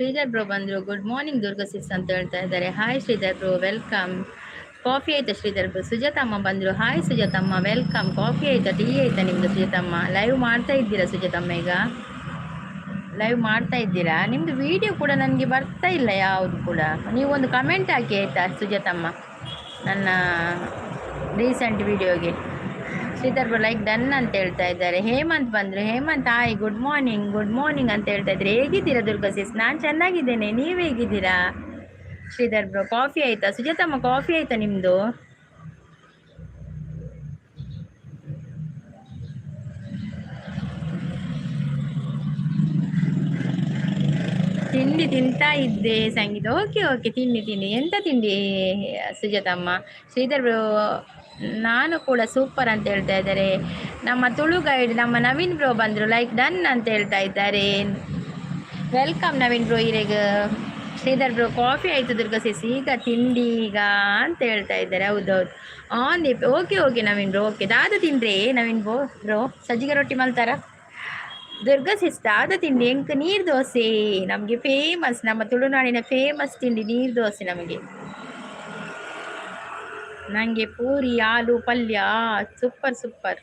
Sridhar bro ಬಂದರು. Good morning Durga ಸಿಸ್ ಅಂತ ಹೇಳ್ತಾ ಇದ್ದಾರೆ. Hi Sridhar bro, welcome. Coffee ಆಯ್ತಾ ಶ್ರೀಧರ್ ಬ್ರೋ? ಸುಜಾತಮ್ಮ ಬಂದರು. Hi Sujatamma, welcome. Coffee ಆಯ್ತಾ, ಟೀ ಆಯ್ತಾ ನಿಮ್ಮದು ಸುಜಾತಮ್ಮ? ಲೈವ್ ಮಾಡ್ತಾ ಇದ್ದೀರಾ ಸುಜಾತಮ್ಮ? ಈಗ ಲೈವ್ ಮಾಡ್ತಾ ಇದ್ದೀರಾ? ನಿಮ್ಮದು ವಿಡಿಯೋ ಕೂಡ ನನಗೆ ಬರ್ತಾ ಇಲ್ಲ ಯಾವುದು ಕೂಡ. ನೀವು ಒಂದು ಕಮೆಂಟ್ ಹಾಕಿ ಆಯಿತಾ ಸುಜಾತಮ್ಮ, ನನ್ನ ರೀಸೆಂಟ್ ವಿಡಿಯೋಗೆ. ಶ್ರೀಧರ್ ಬ್ರೋ ಲೈಕ್ ಡನ್ ಅಂತ ಹೇಳ್ತಾ ಇದ್ದಾರೆ. ಹೇಮಂತ್ ಬಂದರು. Hemant hi, good morning, good morning ಅಂತ ಹೇಳ್ತಾ ಇದ್ದಾರೆ. ಹೇಗಿದ್ದೀರಾ ದುರ್ಗಾ ಸಿಸ್? ನಾನು ಚೆನ್ನಾಗಿದ್ದೇನೆ, ನೀವು ಹೇಗಿದ್ದೀರಾ? ಶ್ರೀಧರ್ ಬ್ರೋ ಕಾಫಿ ಆಯ್ತಾ? ಸುಜಾತಮ್ಮ ಕಾಫಿ ಆಯ್ತಾ ನಿಮ್ಮದು? ತಿಂಡಿ ತಿಂತಾ ಇದ್ದೆ ಸಂಗೀತ. ಓಕೆ ಓಕೆ, ತಿಂಡಿ ತಿಂಡಿ. ಎಂತ ತಿಂಡಿ ಸುಜಾತಮ್ಮ? ಶ್ರೀಧರ್ ಬ್ರೋ ನಾನು ಕೂಡ ಸೂಪರ್ ಅಂತ ಹೇಳ್ತಾ ಇದ್ದಾರೆ. ನಮ್ಮ ತುಳು ಗೈಡ್ ನಮ್ಮ ನವೀನ್ ಬ್ರೋ ಬಂದರು. ಲೈಕ್ ಡನ್ ಅಂತ ಹೇಳ್ತಾ ಇದ್ದಾರೆ. Welcome Naveen bro ಇರೆಗ್. ಶ್ರೀಧರ್ ಬ್ರೋ ಕಾಫಿ ಆಯಿತು ದುರ್ಗಾ ಸಿಸ್, ಈಗ ತಿಂಡಿ ಈಗ ಅಂತ ಹೇಳ್ತಾ ಇದ್ದಾರೆ. ಹೌದೌದು, on the okay okay Naveen bro, okay. ದಾದ ತಿಂಡ್ರಿ ನವೀನ್ ಬ್ರೋ? ಬ್ರೋ ಸಜ್ಜಿಗೆ ರೊಟ್ಟಿ ಮಲ್ತಾರ? ದುರ್ಗಾ ಸಿಸ್ ದಾದ ತಿಂಡಿ? ಎಂಕ್ ನೀರು ದೋಸೆ ನಮಗೆ ಫೇಮಸ್, ನಮ್ಮ ತುಳುನಾಡಿನ ಫೇಮಸ್ ತಿಂಡಿ ನೀರು ದೋಸೆ ನಮಗೆ. ನನಗೆ ಪೂರಿ ಆಲೂ ಪಲ್ಯ ಸೂಪರ್ ಸೂಪರ್.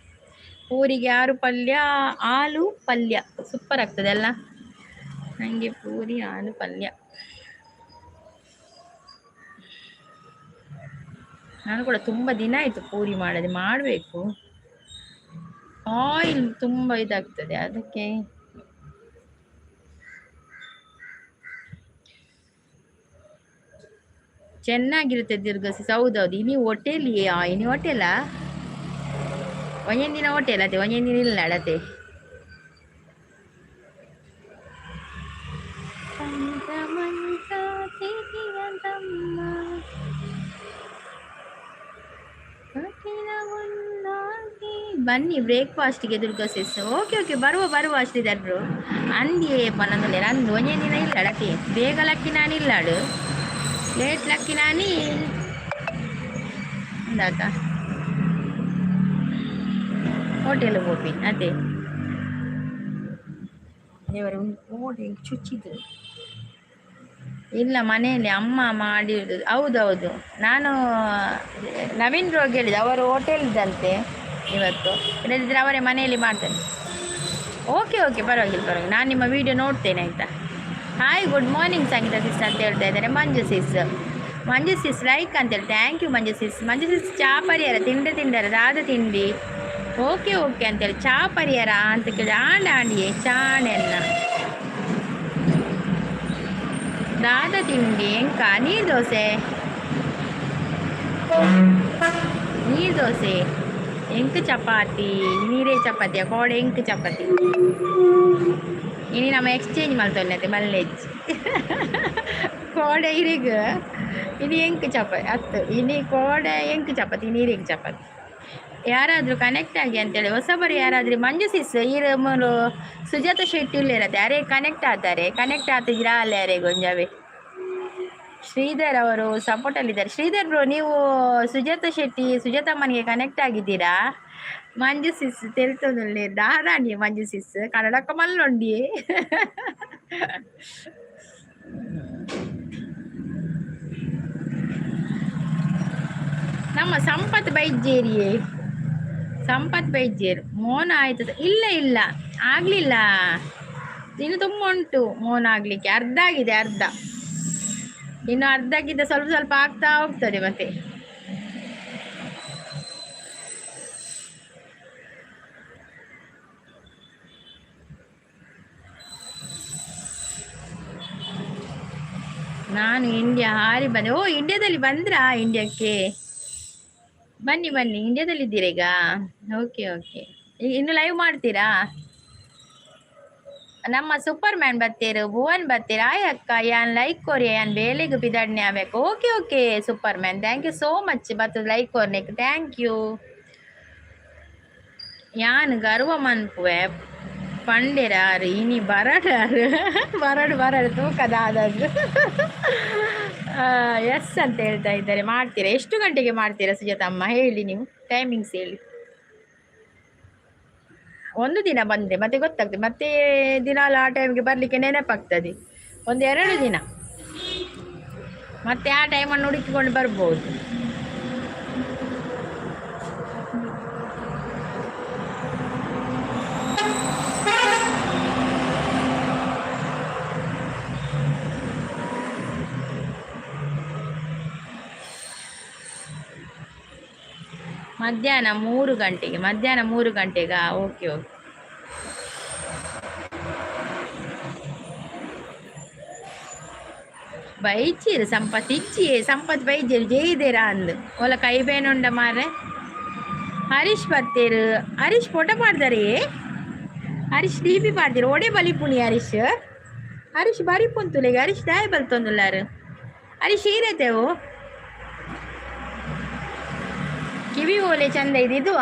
ಪೂರಿಗೆ ಆರು ಪಲ್ಯ, ಆಲೂ ಪಲ್ಯ ಸೂಪರ್ ಆಗ್ತದೆ ಅಲ್ಲ? ನನಗೆ ಪೂರಿ ಆಲೂ ಪಲ್ಯ. ನಾನು ಕೂಡ ತುಂಬ ದಿನ ಆಯಿತು ಪೂರಿ ಮಾಡದೆ, ಮಾಡಬೇಕು. ಆಯಿಲ್ ತುಂಬ ಇದಾಗ್ತದೆ ಅದಕ್ಕೆ. ಚೆನ್ನಾಗಿರುತ್ತೆ ದೀರ್ಘಸಿಸ್. ಹೌದೌದು. ಇನಿ ಹೋಟೆಲ್, ಇನಿ ಹೋಟೆಲಾ? ಒಂದೊಂದು ದಿನ ಹೋಟೆಲ್ ಅದೇ, ಒಂದೊಂದು ದಿನ ಇಲ್ಲ ಅಳತೆ. ಬನ್ನಿ ಬ್ರೇಕ್ಫಾಸ್ಟ್ಗೆ ದುರ್ಗಾ ಸಿಸ್. ಓಕೆ ಓಕೆ, ಬರುವ ಬರುವ ಶ್ರೀಧರ್ ಬ್ರೋ. ಅಂದಿಯೇ ಪನ್ನೊಂದು ಅಂದು ಒಂದೇ ದಿನ ಇಲ್ಲ ಅಳತೆ. ಬೇಗ ಲಕ್ಕಿ ನಾನಿಲ್ಲಾಡು, ಲೇಟ್ ಲಕ್ಕಿ ನಾನಿ ಅಂದಾತ ಹೋಟೆಲ್ ಗೋಪಿ ಅದೇ ದೇವರೇ ಒಂದು ಚುಚ್ಚಿದ್ರು. ಇಲ್ಲ, ಮನೆಯಲ್ಲಿ ಅಮ್ಮ ಮಾಡಿರೋದು. ಹೌದೌದು, ನಾನು ನವೀನ್ ರೋಗಿ ಹೇಳಿದೆ, ಅವರು ಹೋಟೆಲ್ ಇದ್ದಂತೆ ಇವತ್ತು, ಇಲ್ಲದಿದ್ದರೆ ಅವರೇ ಮನೆಯಲ್ಲಿ ಮಾಡ್ತಾರೆ. ಓಕೆ ಓಕೆ, ಪರವಾಗಿಲ್ಲ ಪರವಾಗಿಲ್ಲ, ನಾನು ನಿಮ್ಮ ವಿಡಿಯೋ ನೋಡ್ತೇನೆ ಆಯಿತಾ. Hi good morning Sangeetha sis ಅಂತ ಹೇಳ್ತಾ ಇದ್ದಾರೆ ಮಂಜು ಸಿಸ್. ಮಂಜು ಸಿಸ್ ಲೈಕ್ ಅಂತೇಳಿ, thank you Manju sis. Manju sis ಚಾ ಪರಿಹಾರ ತಿಂಡಿ ತಿಂಡರ ದಾದ ತಿಂಡಿ? ಓಕೆ ಓಕೆ ಅಂತೇಳಿ ಚಾ ಪರಿಹಾರ ಅಂತ ಕೇಳಿ ಆಂಡ ಆಂಡಿಯೇ ಚಾಣೆನ್ನ ದಾದ ತಿಂಡಿ ಎಂಕ? ನೀರು ದೋಸೆ, ನೀರು ದೋಸೆ ಎಂಕ್ ಚಪಾತಿ, ನೀರೇ ಚಪಾತಿಯ ಕೋಡೆ ಎಂಕ್ ಚಪಾತಿ. ಇನಿ ನಮ್ಮ ಎಕ್ಸ್ಚೇಂಜ್ ಮಲ್ತೊನ್ನತೆ ಮಲ್ಲೆಜ್ಜಿ ಕೋಡೆ ಇರಿಗ್ ಇನಿ ಎಂಕ್ ಚಪಾತಿ ಅತ್ತು, ಇನಿ ಕೋಡೆ ಎಂಕ್ ಚಪಾತಿ, ನೀರಿಗೆ ಚಪಾತಿ. ಯಾರಾದರೂ ಕನೆಕ್ಟ್ ಆಗಿ ಅಂತೇಳಿ ಹೊಸಬರು ಯಾರಾದರೂ. ಮಂಜು ಸಿಸ್ ಈರು ಮೂರು ಸುಜಾತ ಶೆಟ್ಟಿ ಇರುತ್ತೆ, ಅರೆ ಕನೆಕ್ಟ್ ಆತಾರೆ, ಕನೆಕ್ಟ್ ಆತಿದ್ದೀರಾ ಅಲ್ಲೇ ಅರೆ ಗೊಂಜಾವೆ. ಶ್ರೀಧರ್ ಅವರು ಸಪೋರ್ಟಲ್ಲಿದ್ದಾರೆ. ಶ್ರೀಧರ್ ಬ್ರೋ ನೀವು ಸುಜಾತ ಶೆಟ್ಟಿ ಸುಜಾತಮ್ಮನಿಗೆ ಕನೆಕ್ಟ್ ಆಗಿದ್ದೀರಾ? ಮಂಜು ಸಿಸ್ ತೆಲ್ತೊಂದುಲ್ಲೆ ದಾದಾಂಡಿ ಮಂಜು ಸಿಸ್ ಕನ್ನಡಕ್ಕ ಮಲ್ಲೊಂಡಿ. ನಮ್ಮ ಸಂಪತ್ ಬೈಜೇರಿಯೇ, ಸಂಪತ್ ಬೈಜೇರು ಮೋನ ಆಯ್ತದ? ಇಲ್ಲ ಇಲ್ಲ ಆಗ್ಲಿಲ್ಲ, ಇನ್ನು ತುಂಬ ಉಂಟು ಮೋನ ಆಗ್ಲಿಕ್ಕೆ. ಅರ್ಧ ಆಗಿದೆ, ಅರ್ಧ ಇನ್ನು ಅರ್ಧಕ್ಕಿಂತ ಸ್ವಲ್ಪ ಸ್ವಲ್ಪ ಆಗ್ತಾ ಹೋಗ್ತದೆ ಮತ್ತೆ. ನಾನು ಇಂಡಿಯಾ ಹಾರಿ ಬಂದೆ. ಓ ಇಂಡಿಯಾದಲ್ಲಿ ಬಂದ್ರಾ? ಇಂಡಿಯಾಕ್ಕೆ ಬನ್ನಿ ಬನ್ನಿ. ಇಂಡಿಯಾದಲ್ಲಿ ಇದ್ದೀರಾ ಈಗ? ಓಕೆ ಓಕೆ, ಇನ್ನು ಲೈವ್ ಮಾಡ್ತೀರಾ? ನಮ್ಮ ಸೂಪರ್ ಮ್ಯಾನ್ ಬತ್ತೀರು, ಭುವನ್ ಬತ್ತೀರ. ಆಯ್ ಅಕ್ಕ ಯಾನ್ ಲೈಕ್ ಕೊರಿ, ಯಾನ್ ಬೇಲೆಗ್ ಪಿದಡ್ನೆ ಆಬೇಕು. Okay okay super man, thank you so much ಬತ್ತದ ಲೈಕ್ ಕೊರ್ನೆಕ್, thank you. ಯಾನ್ ಗರ್ವ ಮನ್ಪುವೆ ಪಂಡೆರಾರು ಇನಿ ಬರಡಾರು ಬರಡು ಬರಡು ತೂಕದ ಆದದ್ದು ಎಸ್ ಅಂತ ಹೇಳ್ತಾ ಇದ್ದಾರೆ. ಮಾಡ್ತೀರಾ? ಎಷ್ಟು ಗಂಟೆಗೆ ಮಾಡ್ತೀರಾ ಸುಜಾತಮ್ಮ ಹೇಳಿ, ನೀವು ಟೈಮಿಂಗ್ಸ್ ಹೇಳಿ. ಒಂದು ದಿನ ಬಂದರೆ ಮತ್ತೆ ಗೊತ್ತಾಗ್ತದೆ, ಮತ್ತೆ ದಿನಾಲು ಆ ಟೈಮ್ಗೆ ಬರಲಿಕ್ಕೆ ನೆನಪಾಗ್ತದೆ. ಒಂದು 2 ದಿನ, ಮತ್ತೆ ಆ ಟೈಮನ್ನು ಹುಡುಕಿಕೊಂಡು ಬರ್ಬೋದು. ಮಧ್ಯಾಹ್ನ 3 ಗಂಟೆಗೆ, ಮಧ್ಯಾಹ್ನ 3 ಗಂಟೆಗಾ? Okay okay. ಬೈಚಿರು ಸಂಪತ್ ಇಚ್ಚಿಯೇ, ಸಂಪತ್ ಬೈಜೇರು ಜೈದೇರಾ ಅಂದು. ಓಲ ಕೈಬೇನುಂಡ ಮಾರೆ. ಹರೀಶ್ ಬತ್ತೇರು. ಹರೀಶ್ ಫೋಟೋ ಪಾಡ್ದಾರೆ. ಹರೀಶ್ ಡಿಪಿ ಪಾಡ್ದಿರು. ಒಡೆ ಬಲಿಪುಣಿ ಹರೀಶ್? ಹರೀಶ್ ಬಾರಿ ಪುಂತುಲೆಗೆ. ಹರೀಶ್ ದಾಯ ಬಲ್ತೊಂದುಲ್ಲಾರು? ಹರೀಶ್ ಈರತೆವು ಕಿವಿ ಓಲೆ ಚಂದ ಇದೆ. ಇದು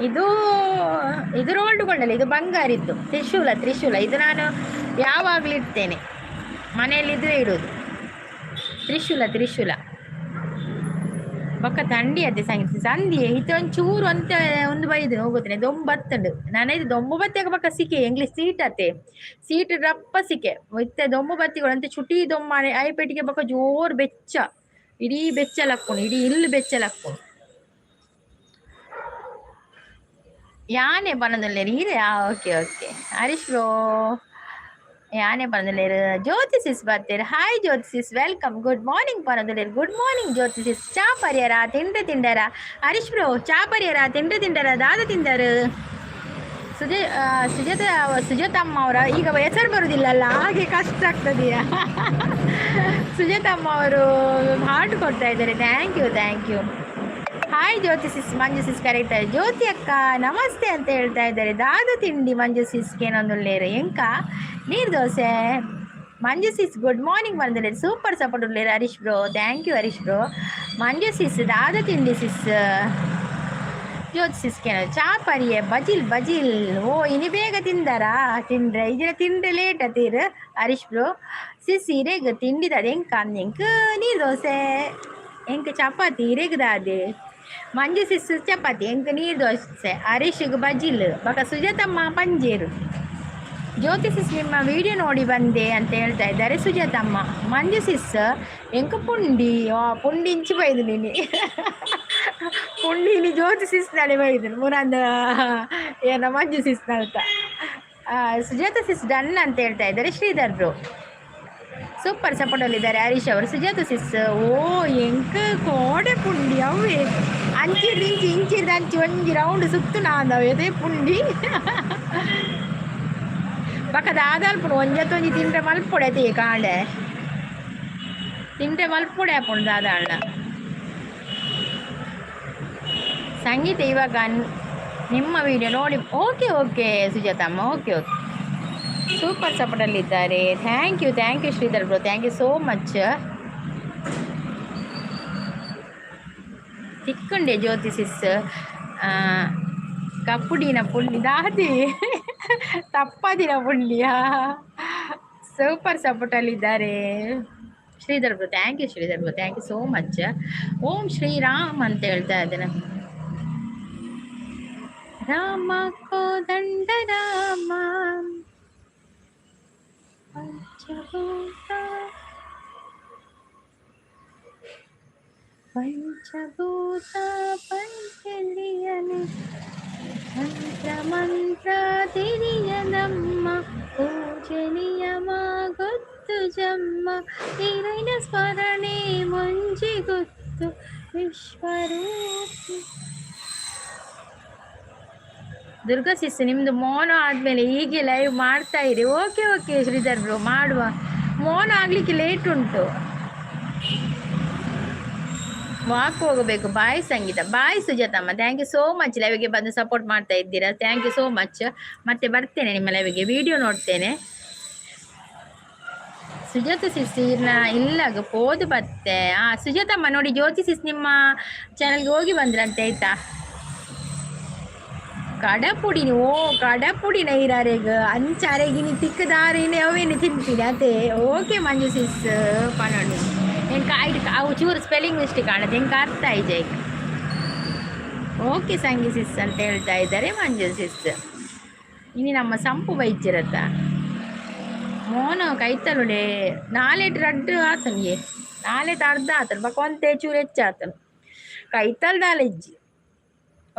ಇದು ಇದು ರೋಲ್ಡ್ ಗೋಲ್ಡಲ್ಲ, ಇದು ಬಂಗಾರಿದ್ದು ತ್ರಿಶೂಲ. ತ್ರಿಶೂಲ ಇದು ನಾನು ಯಾವಾಗಲೂ ಇಡ್ತೇನೆ. ಮನೆಯಲ್ಲಿ ಇದ್ರೆ ಇಡುವುದು ತ್ರಿಶೂಲ. ತ್ರಿಶೂಲ ಬೊಕ್ಕ ತಂಡಿ ಅದೇ ಸಂಗೀತ ಸಂಧಿ ಇತ್ತೆ ಒಂಚೂರು ಅಂತ ಒಂದು ಬೈದು ಹೋಗುತ್ತೇನೆ. ದೊಂಬು ಬತ್ತುಂಡು. ನಾನೈದು ದೊಂಬು ಬತ್ತಿಯಾಗ ಬೊಕ್ಕ ಸಿಕೆ ಇಂಗ್ಲೀಷ್ ಸೀಟ್ ಅತ್ತೆ, ಸೀಟ್ ರಪ್ಪ ಸಿಕೆ. ಇತ್ತೆ ದೊಂಬು ಬತ್ತಿಗಳು ಅಂತ ಚುಟಿ ದೊಂಬ ಐಪೇಟಿಗೆ ಬೊಕ್ಕ ಜೋರು ಬೆಚ್ಚ, ಇಡೀ ಬೆಚ್ಚ ಲಕ್ಕುಂಡು, ಇಡೀ ಇಲ್ಲು ಬೆಚ್ಚ ಲಕ್ಕುಂಡು. ಯಾನೆ ಪನೊಂದುಲ್ಲೆರ್ ಈರೆ? ಓಕೆ ಓಕೆ ಹರೀಶ್ ಬ್ರೋ, ಯಾನೆ ಪನೊಂದುಲ್ಲೆರ್? ಜ್ಯೋತಿ ಸಿಸ್ ಬತ್ತೆರ್. Hi Jyothi sis, welcome. Good morning ಪನೊಂದುಲ್ಲೆರ್. Good morning Jyothi sis. ಚಾ ಪರಿಯರ? ತಿಂಡ್ರೆ ತಿಂಡರ? ಹರೀಶ್ ಬ್ರೋ, ಚಾ ಪರಿಯರ? ತಿಂಡ್ರೆ ತಿಂಡರ? ದಾದ ತಿಂದರು? ಸುಜಾತ, ಸುಜಾತಮ್ಮ ಅವರ ಈಗ ಹೆಸರು ಬರುವುದಿಲ್ಲಲ್ಲ, ಹಾಗೆ ಕಷ್ಟ ಆಗ್ತದೆಯಾ. ಸುಜಾತಮ್ಮ ಅವರು ಹಾರ್ಟ್ ಕೊಡ್ತಾ ಇದ್ದಾರೆ. Thank you, thank you. Hi Jyothi sis, Manju sis ಕರೀತಾರೆ. ಜ್ಯೋತಿ ಅಕ್ಕ ನಮಸ್ತೆ ಅಂತ ಹೇಳ್ತಾ ಇದ್ದಾರೆ. ದಾದ ತಿಂಡಿ ಮಂಜು ಸಿಸ್ ಕೇನೊಂದುಲ್ಲೇರು? ಎಂಕ ನೀರು dosa. Manju sis good morning ಬಂದಿಲ್ಲ. ಸೂಪರ್ ಸಪೋರ್ಟ್ ಉಳ್ಳೇರು Harish bro. Thank you Harish bro. Manju sis ದಾದ ತಿಂಡಿ ಸಿಸ್? ಜ್ಯೋತಿ ಸಿಸ್ ಕೇನ ಚಾ ಪರಿಯೆ ಬಜಿಲ್ ಬಜಿಲ್. ಓ, ಇನಿ ಬೇಗ ತಿಂದಾರಾ? ತಿಂಡ್ರೆ ಇದಿನ ತಿಂಡ್ರೆ ಲೇಟ್ ಅತೀರ್. ಹರೀಶ್ ಬ್ರೋ, ಸಿಸ್ ಇರೆಗ್ ತಿಂಡಿದ ಎಂಕ? ಎಂಕ್ ನೀರು ದೋಸೆ. ಎಂಕ್ ಚಪಾತಿ. ಇರೆಗ್ ದಾದೆ? ಮಂಜು ಸಿಸ್ ಚಪಾತಿ, ಎಂಕ್ ನೀರು ದೋಸೆ, ಹರೀಶ್ಗೆ ಬಜಿಲ್, ಬಕ ಸುಜಾತಮ್ಮ ಪಂಜೇರು. ಜ್ಯೋತಿ ಸಿಸ್ ನಿಮ್ಮ ವಿಡಿಯೋ ನೋಡಿ ಬಂದೆ ಅಂತ ಹೇಳ್ತಾ ಇದ್ದಾರೆ ಸುಜಾತಮ್ಮ. ಮಂಜು ಸಿಸ್ ಎಂಕ ಪುಂಡಿ. ಆ ಪುಂಡಿ ಇಂಚಿ ಬೈದು ನೀನಿ ಪುಂಡಿ. ಇನಿ ಜ್ಯೋತಿ ಸಿಸ್ ನಡೆ ಬೈದು ಮುರಂದ ಏನ ಮಂಜು ಸಿಸ್ ನಲ್ತ. ಸುಜಾತ ಸಿಸ್ ಡನ್ ಅಂತ ಹೇಳ್ತಾ ಇದ್ದಾರೆ. ಶ್ರೀಧರ್ ಬ್ರೋ ಸೂಪರ್ ಸಪೋರ್ಟ್ ಇದ್ದಾರೆ. ಹರೀಶ್ ಅವರು, ಸುಜಾತ ಸಿಸ್ ಓ ಎಂಕ್ ಕೋಡೆ ಪುಂಡಿ. ಅವೇ ಅಂಚಿರ್ದು ಇಂಚಿ, ಇಂಚಿರ್ದು ಅಂಚಿ, ಒಂಜಿ ರೌಂಡ್ ಸುತ್ತು ನಾಂದವೆ ಅದೇ ಪುಂಡಿ. ಬಕ ದಾದಾಲ್ಪುಂಡು ಒಂಜತ್ತೊಂಜಿ ತಿಂಡ್ರೆ ಮಲ್ಪೊಡೆ ತೀ ಕಾಂಡೆ ತಿಂಡ್ರೆ ಮಲ್ಪೊಡೆ ಆಪುಂಡು ದಾದಾಳ್ನ. ಸಂಗೀತ ಇವಾಗ ನಿಮ್ಮ ವಿಡಿಯೋ ನೋಡಿ. Okay okay Sujathamma, okay okay. Super ಸಪೋರ್ಟಲ್ಲಿದ್ದಾರೆ. Thank you, thank you Sridhar bro, thank you so much. ತಿಕ್ಕುಂಡೆ Jyothi sis ಕಪ್ಪುಡಿನ ಪುಂಡಿ ದಾದಿ ತಪ್ಪದಿನ ಪುಂಡಿಯ. ಸೂಪರ್ ಸಪೋರ್ಟಲ್ಲಿದ್ದಾರೆ Sridhar bro. Thank you Sridhar bro, thank you so much. Om Shriram ಅಂತ ಹೇಳ್ತಾ ಇದ್ದೇನೆ. ರಾಮ ಕೋದಂಡ ರಾಮ ಪಂಚಭೂತ ಪಂಚಭೂತ ಪಂಚಲಿಯನೆ ಮಂತ್ರ ಮಂತ್ರ ತಿಳಿಯದಮ್ಮ ಪೂಜನೀಯಮ ಗೊತ್ತು ಜಮ್ಮ ಇರೈನ ಸ್ಮರಣೆ ಮುಂಜಿ ಗೊತ್ತು ವಿಶ್ವರೂಪಿ. ದುರ್ಗಾ ಸಿಸ್ ನಿಮ್ಮದು ಮೋನೋ ಆದಮೇಲೆ ಹೀಗೆ ಲೈವ್ ಮಾಡ್ತಾ ಇರಿ. ಓಕೆ ಓಕೆ ಶ್ರೀಧರ್ ಬ್ರೋ, ಮಾಡುವ. ಮೋನೋ ಆಗಲಿಕ್ಕೆ ಲೇಟ್ ಉಂಟು. ವಾಕ್ ಹೋಗಬೇಕು. Bye Sangeetha, bye Sujathamma. Thank you so much. ಲೈವ್ಗೆ ಬಂದು ಸಪೋರ್ಟ್ ಮಾಡ್ತಾ ಇದ್ದೀರಾ, thank you so much. ಮತ್ತೆ ಬರ್ತೇನೆ ನಿಮ್ಮ ಲೈವ್ಗೆ, ವಿಡಿಯೋ ನೋಡ್ತೇನೆ. ಸುಜಾತ ಸಿಸ್ ಇರ್ನ ಇಲ್ಲಾಗ ಪೋದು ಬತ್ತೆ. ಆ ಸುಜಾತಮ್ಮ ನೋಡಿ, ಜ್ಯೋತಿ ಸಿಸ್ ನಿಮ್ಮ ಚಾನಲ್ಗೆ ಹೋಗಿ ಬಂದ್ರಂತೆ, ಆಯ್ತಾ? ಕಡಪುಡಿ, ಓ ಕಡಪುಡಿ ನೈರಾರೆಗ್ ಅಂಚಾರೆಗಿನಿ ತಿಕ್ಕದಾರಿನಿ ಅವೇನು ತಿನ್ಪಿನಿ ಅದೇ. ಓಕೆ ಮಂಜು ಸಿಸ್ ಪನೊಂಡು ಎಂಕ ಐಟ್ ಅವು ಚೂರು ಸ್ಪೆಲ್ಲಿಂಗ್ ಮಿಸ್ಟೇಕ್ ಕಾಣುತ್ತೆ, ಎಂಕ ಅರ್ಥ ಆಯ್ತು. ಓಕೆ ಸಂಗಿ ಸಿಸ್ ಅಂತ ಹೇಳ್ತಾ ಇದ್ದಾರೆ ಮಂಜು ಸಿಸ್. ಇನ್ನು ನಮ್ಮ ಸಂಪು ಬೈಚಿರತ್ತ. ಮೋನ ಕೈತಲುಡೆ ನಾಲೆಟ್ ರಡ್ಡ್ ಆತನಿಗೆ, ನಾಲೆಟ್ ಅರ್ಧ ಆತನು, ಬೊಕ ಒಂತೆ ಚೂರು ಹೆಚ್ಚಾತನು. ಕೈತಲ್ ದಾಲ ಇಜ್ಜಿ.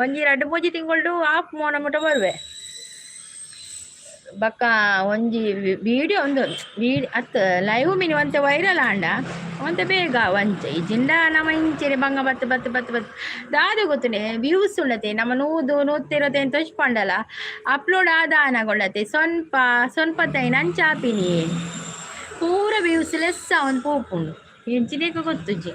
ಒಂಜಿ ರಡ್ಡ್ ಮೂಜಿ ತಿಂಗೊಳ್ಡು ಆಫ್ ಮೋನ ಮುಟ ಬರುವೆ. ಬೊಕ ಒಂಜಿ ವಿಡಿಯೋ ಒಂದು ಅತ್ ಲೈವ್ ಮಿನಿ ಒಂತೆ ವೈರಲ್ ಆಂಡ ಒಂತೆ ಬೇಗ ಒಂಚ. ಇಜಿಂಡ ನಮ ಇಂಚೆನೆ ಬಂಗ ಬತ್ತು ಬತ್ತು ಬತ್ತು ಬತ್ತು ದಾದ ಗೊತ್ತುಂಡೆ ವ್ಯೂಸ್ ಉಂಡತೆ. ನಮ್ಮ ನೂದು ನೂತ್ತಿರತೆ ತೊಚ್ಪಂಡಲ ಅಪ್ಲೋಡ್ ಆದ ಆನಗೊಂಡತೆ ಸ್ವಲ್ಪ ಸ್ವಲ್ಪ ತೈನ ಅಂಚಾಪಿನಿ ಪೂರ ವ್ಯೂಸ್ ಲೆಸ್ ಒಂದು ಪೋಪುಂಡು. ಎಂಚಿನೇಕ ಗೊತ್ತುಜ್ಜಿ.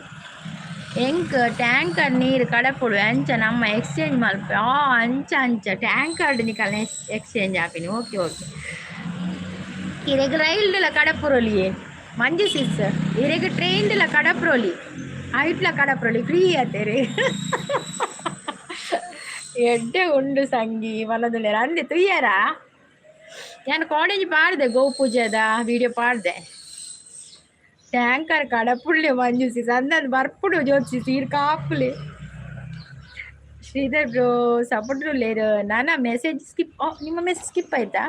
ಎಂಕ್ ಟ್ಯಾಂಕರ್ ನೀರು ಕಡಪುಡು ಅಂಚ ನಮ್ಮ ಎಕ್ಸ್ಚೇಂಜ್ ಮಲ್ಪ. ಆ ಅಂಚ ಅಂಚ ಟ್ಯಾಂಕರ್ ನಿಕಲ್ನ ಎಕ್ಸ್ಚೇಂಜ್ ಆಪಿನಿ. ಓಕೆ ಓಕೆ, ಇರೆಗ್ ರೈಲ್ಡ್ಲ ಕಡಪುರೊಲಿಯೇ ಮಂಜು ಸಿಸ್. ಇರೆಗ್ ಟ್ರೈನ್ಡ್ಲ ಕಡಪ್ರೋಲಿ, ಐಟ್ಲ ಕಡಪ್ರೋಲಿ, ಫ್ರೀ ಆತೇರಿ. ಎಡ್ಡೆ ಉಂಡು ಸಂಗಿ ಮನದುಲ್ಲೆರ್ ಅಂದೆ ತುಯ್ಯರ. ಯಾನ್ ಕಾಲೇಜ್ ಪಾಡ್ದೆ, ಗೋಪೂಜೆದ ವಿಡಿಯೋ ಪಾಡ್ದೆ. ಟ್ಯಾಂಕರ್ ಕಡಪುಳ್ಳೆ ಮಂಜು ಸಿಸ್ ಅಂದಂದು ಬರ್ಪುಡು. ಜ್ಯೋತಿ ಈರ್ ಕಾಪುಲೆ. ಶ್ರೀಧರ್ ಬ್ರೋ ಸಪೋರ್ಟ್ ಉಲ್ಲೇರು. ನನ್ನ ಮೆಸೇಜ್ ಸ್ಕಿಪ್, ನಿಮ್ಮ ಮೆಸೇಜ್ ಸ್ಕಿಪ್ ಆಯ್ತಾ?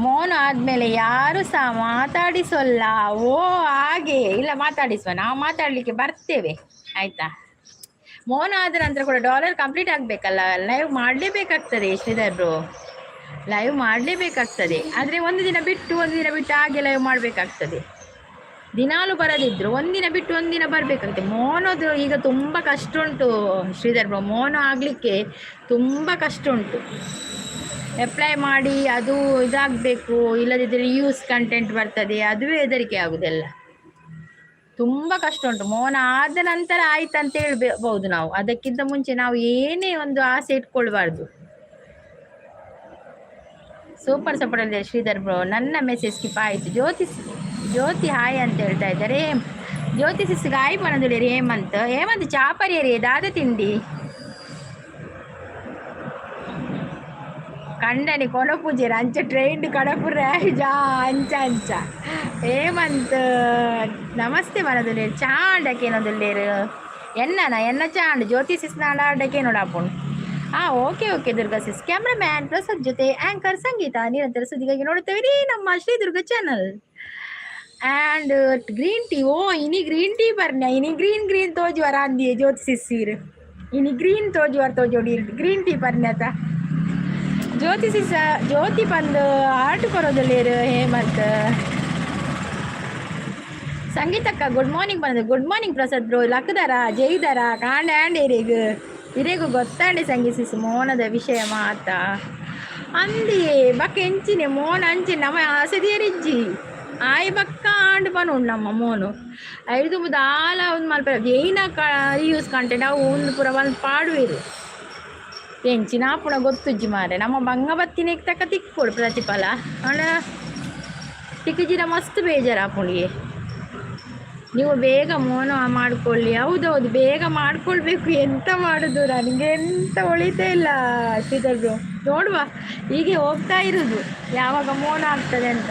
ಮೌನ ಆದ್ಮೇಲೆ ಯಾರು ಸಹ ಮಾತಾಡಿಸೋಲ್ಲ. ಓ ಹಾಗೆ. ಇಲ್ಲ, ಮಾತಾಡಿಸುವ, ನಾವು ಮಾತಾಡ್ಲಿಕ್ಕೆ ಬರ್ತೇವೆ, ಆಯ್ತಾ? ಮೌನ ಆದ ನಂತರ ಕೂಡ ಡಾಲರ್ ಕಂಪ್ಲೀಟ್ ಆಗ್ಬೇಕಲ್ಲ, ಲೈವ್ ಮಾಡಲೇಬೇಕಾಗ್ತದೆ. ಶ್ರೀಧರ್ ಬ್ರೋ, ಲೈವ್ ಮಾಡಲೇಬೇಕಾಗ್ತದೆ. ಆದರೆ ಒಂದು ದಿನ ಬಿಟ್ಟು ಒಂದು ದಿನ ಬಿಟ್ಟು ಹಾಗೆ ಲೈವ್ ಮಾಡಬೇಕಾಗ್ತದೆ. ದಿನಾಲು ಬರದಿದ್ರು ಒಂದಿನ ಬಿಟ್ಟು ಒಂದಿನ ಬರಬೇಕಾಗ್ತದೆ. ಮೋನೋದು ಈಗ ತುಂಬ ಕಷ್ಟ ಉಂಟು ಶ್ರೀಧರ್ ಬ್ರೋ. ಮೋನೋ ಆಗಲಿಕ್ಕೆ ತುಂಬ ಕಷ್ಟ ಉಂಟು. ಅಪ್ಲೈ ಮಾಡಿ ಅದು ಇದಾಗಬೇಕು, ಇಲ್ಲದಿದ್ದರೆ ಯೂಸ್ ಕಂಟೆಂಟ್ ಬರ್ತದೆ, ಅದುವೇ ಹೆದರಿಕೆ ಆಗುದೆಲ್ಲ. ತುಂಬ ಕಷ್ಟ ಉಂಟು. ಮೋನ ಆದ ನಂತರ ಆಯ್ತಂತ ಹೇಳ್ಬಹುದು ನಾವು. ಅದಕ್ಕಿಂತ ಮುಂಚೆ ನಾವು ಏನೇ ಒಂದು ಆಸೆ ಇಟ್ಕೊಳ್ಬಾರ್ದು. ಸೂಪರ್ ಸಪೋರ್ಟ್ ಅಲ್ಲಿ ಶ್ರೀಧರ್ ಬ್ರೋ. ನನ್ನ ಮೆಸೇಜ್ ಸ್ಕಿಪ್ ಆಯಿತು. ಜ್ಯೋತಿ ಜ್ಯೋತಿ ಹಾಯ್ ಅಂತ ಹೇಳ್ತಾ ಇದ್ದಾರೆ. ಜ್ಯೋತಿ ಸಿಸ್ಗೆ ಹಾಯ್ ಪನದುಲೇರಿ. ಹೇಮಂತ್ ಹೇಮಂತ್ ಚಾಪರಿಯರಿ ದಾದ ತಿಂಡಿ ಕಂಡನಿ ಕೊನಪೂಜೆರ್ ಅಂಚ ಟ್ರೈನ್ ಕಡಪುರ ಜಾ ಅಂಚ ಅಂಚ. ಹೇಮಂತ್ ನಮಸ್ತೆ ಪನದುಲ್ಲೇರು. ಚಾಂಡಕೇನೊಂದುಲ್ಲೇರು ಎನ್ನನ ಎನ್ನ ಚಾಂಡ್ ಜ್ಯೋತಿ ಸಿಸ್ನಾಡ ಆಡಕೇನೋಡಾಪುಂಡು. ಹಾಂ, okay okay Durga sis. Cameraman Prasad ಜೊತೆ ಆ್ಯಂಕರ್ ಸಂಗೀತ. ನಿರಂತರ ಸುದ್ದಿಗಾಗಿ ನೋಡುತ್ತೇವೆ ನಮ್ಮ Shri Durga channel. And green tea. ಓ ಇನಿ ಗ್ರೀನ್ ಟೀ ಬರ್ನ್ಯ. ಇನಿ ಗ್ರೀನ್ ಗ್ರೀನ್ ತೋಜುವರ ಅಂದಿಯೇ ಜ್ಯೋತಿ ಸಿಸ್ಸೀರ್. ಇನಿ ಗ್ರೀನ್ ತೋಜುವರ್ ತೋಜೋಡಿ ಗ್ರೀನ್ ಟೀ ಪರ್ನ್ಯತ. ಜ್ಯೋತಿ ಸಿಸ ಜ್ಯೋತಿ ಬಂದು ಆರ್ಟ್ ಕೊರೋದುಲ್ಲೇರು ಹೇಮಂತ್. ಸಂಗೀತಕ್ಕ ಗುಡ್ ಮಾರ್ನಿಂಗ್ ಬಂದ. Good morning Prasad bro. ಲಕ್ಕದಾರ ಜೈದಾರ ಕಾಂಡ ಆ್ಯಂಡ್ ಇರಿಗ್ ಇರೆಗು ಗೊತ್ತಾಂಡೆ ಸಂಗೀತ ಸಿಸ್ ಮೋನದ ವಿಷಯ ಮಾತ ಅಂದಿಯೇ. ಬಕ್ಕ ಎಂಚಿನೆ ಮೋನ ಅಂಚೆ ನಮ್ಮ ಆಸೆದಿಯರಿಜ್ಜಿ ಆಯ್ ಬಕ್ಕ ಆಂಡ್ ಪನೋಡು ನಮ್ಮ ಮೋನು ಐದು ದಾಲ ಒಂದು ಮಲ್ಪ ಏನ ಯೂಸ್ ಕಂಟೆಂಟ್ ಅವು ಒಂದು ಪೂರ ಒಂದು ಪಾಡುವೆರು. ಎಂಚಿನ ಪುಣ ಗೊತ್ತುಜ್ಜಿ ಮಾರೆ. ನಮ್ಮ ಬಂಗ ಬತ್ತಿನೆಗ್ ತಕ್ಕ ತಿಕ್ಕೊಡು ಪ್ರತಿಫಲ ಆಂಡ ತಿಕ್ಕಿಜಿಡ ಮಸ್ತ್ ಬೇಜಾರಾಪುಂಡಿಗೆ. ನೀವು ಬೇಗ ಮೋನ ಮಾಡ್ಕೊಳ್ಳಿ. ಹೌದೌದು, ಬೇಗ ಮಾಡ್ಕೊಳ್ಬೇಕು. ಎಂತ ಮಾಡೋದು, ನನಗೆ ಎಂತ ಒಳಿತೇ ಇಲ್ಲ ಶ್ರೀಧರ್ ಬ್ರೋ. ನೋಡುವ, ಹೀಗೆ ಹೋಗ್ತಾ ಇರುದು, ಯಾವಾಗ ಮೋನ ಆಗ್ತದೆ ಅಂತ.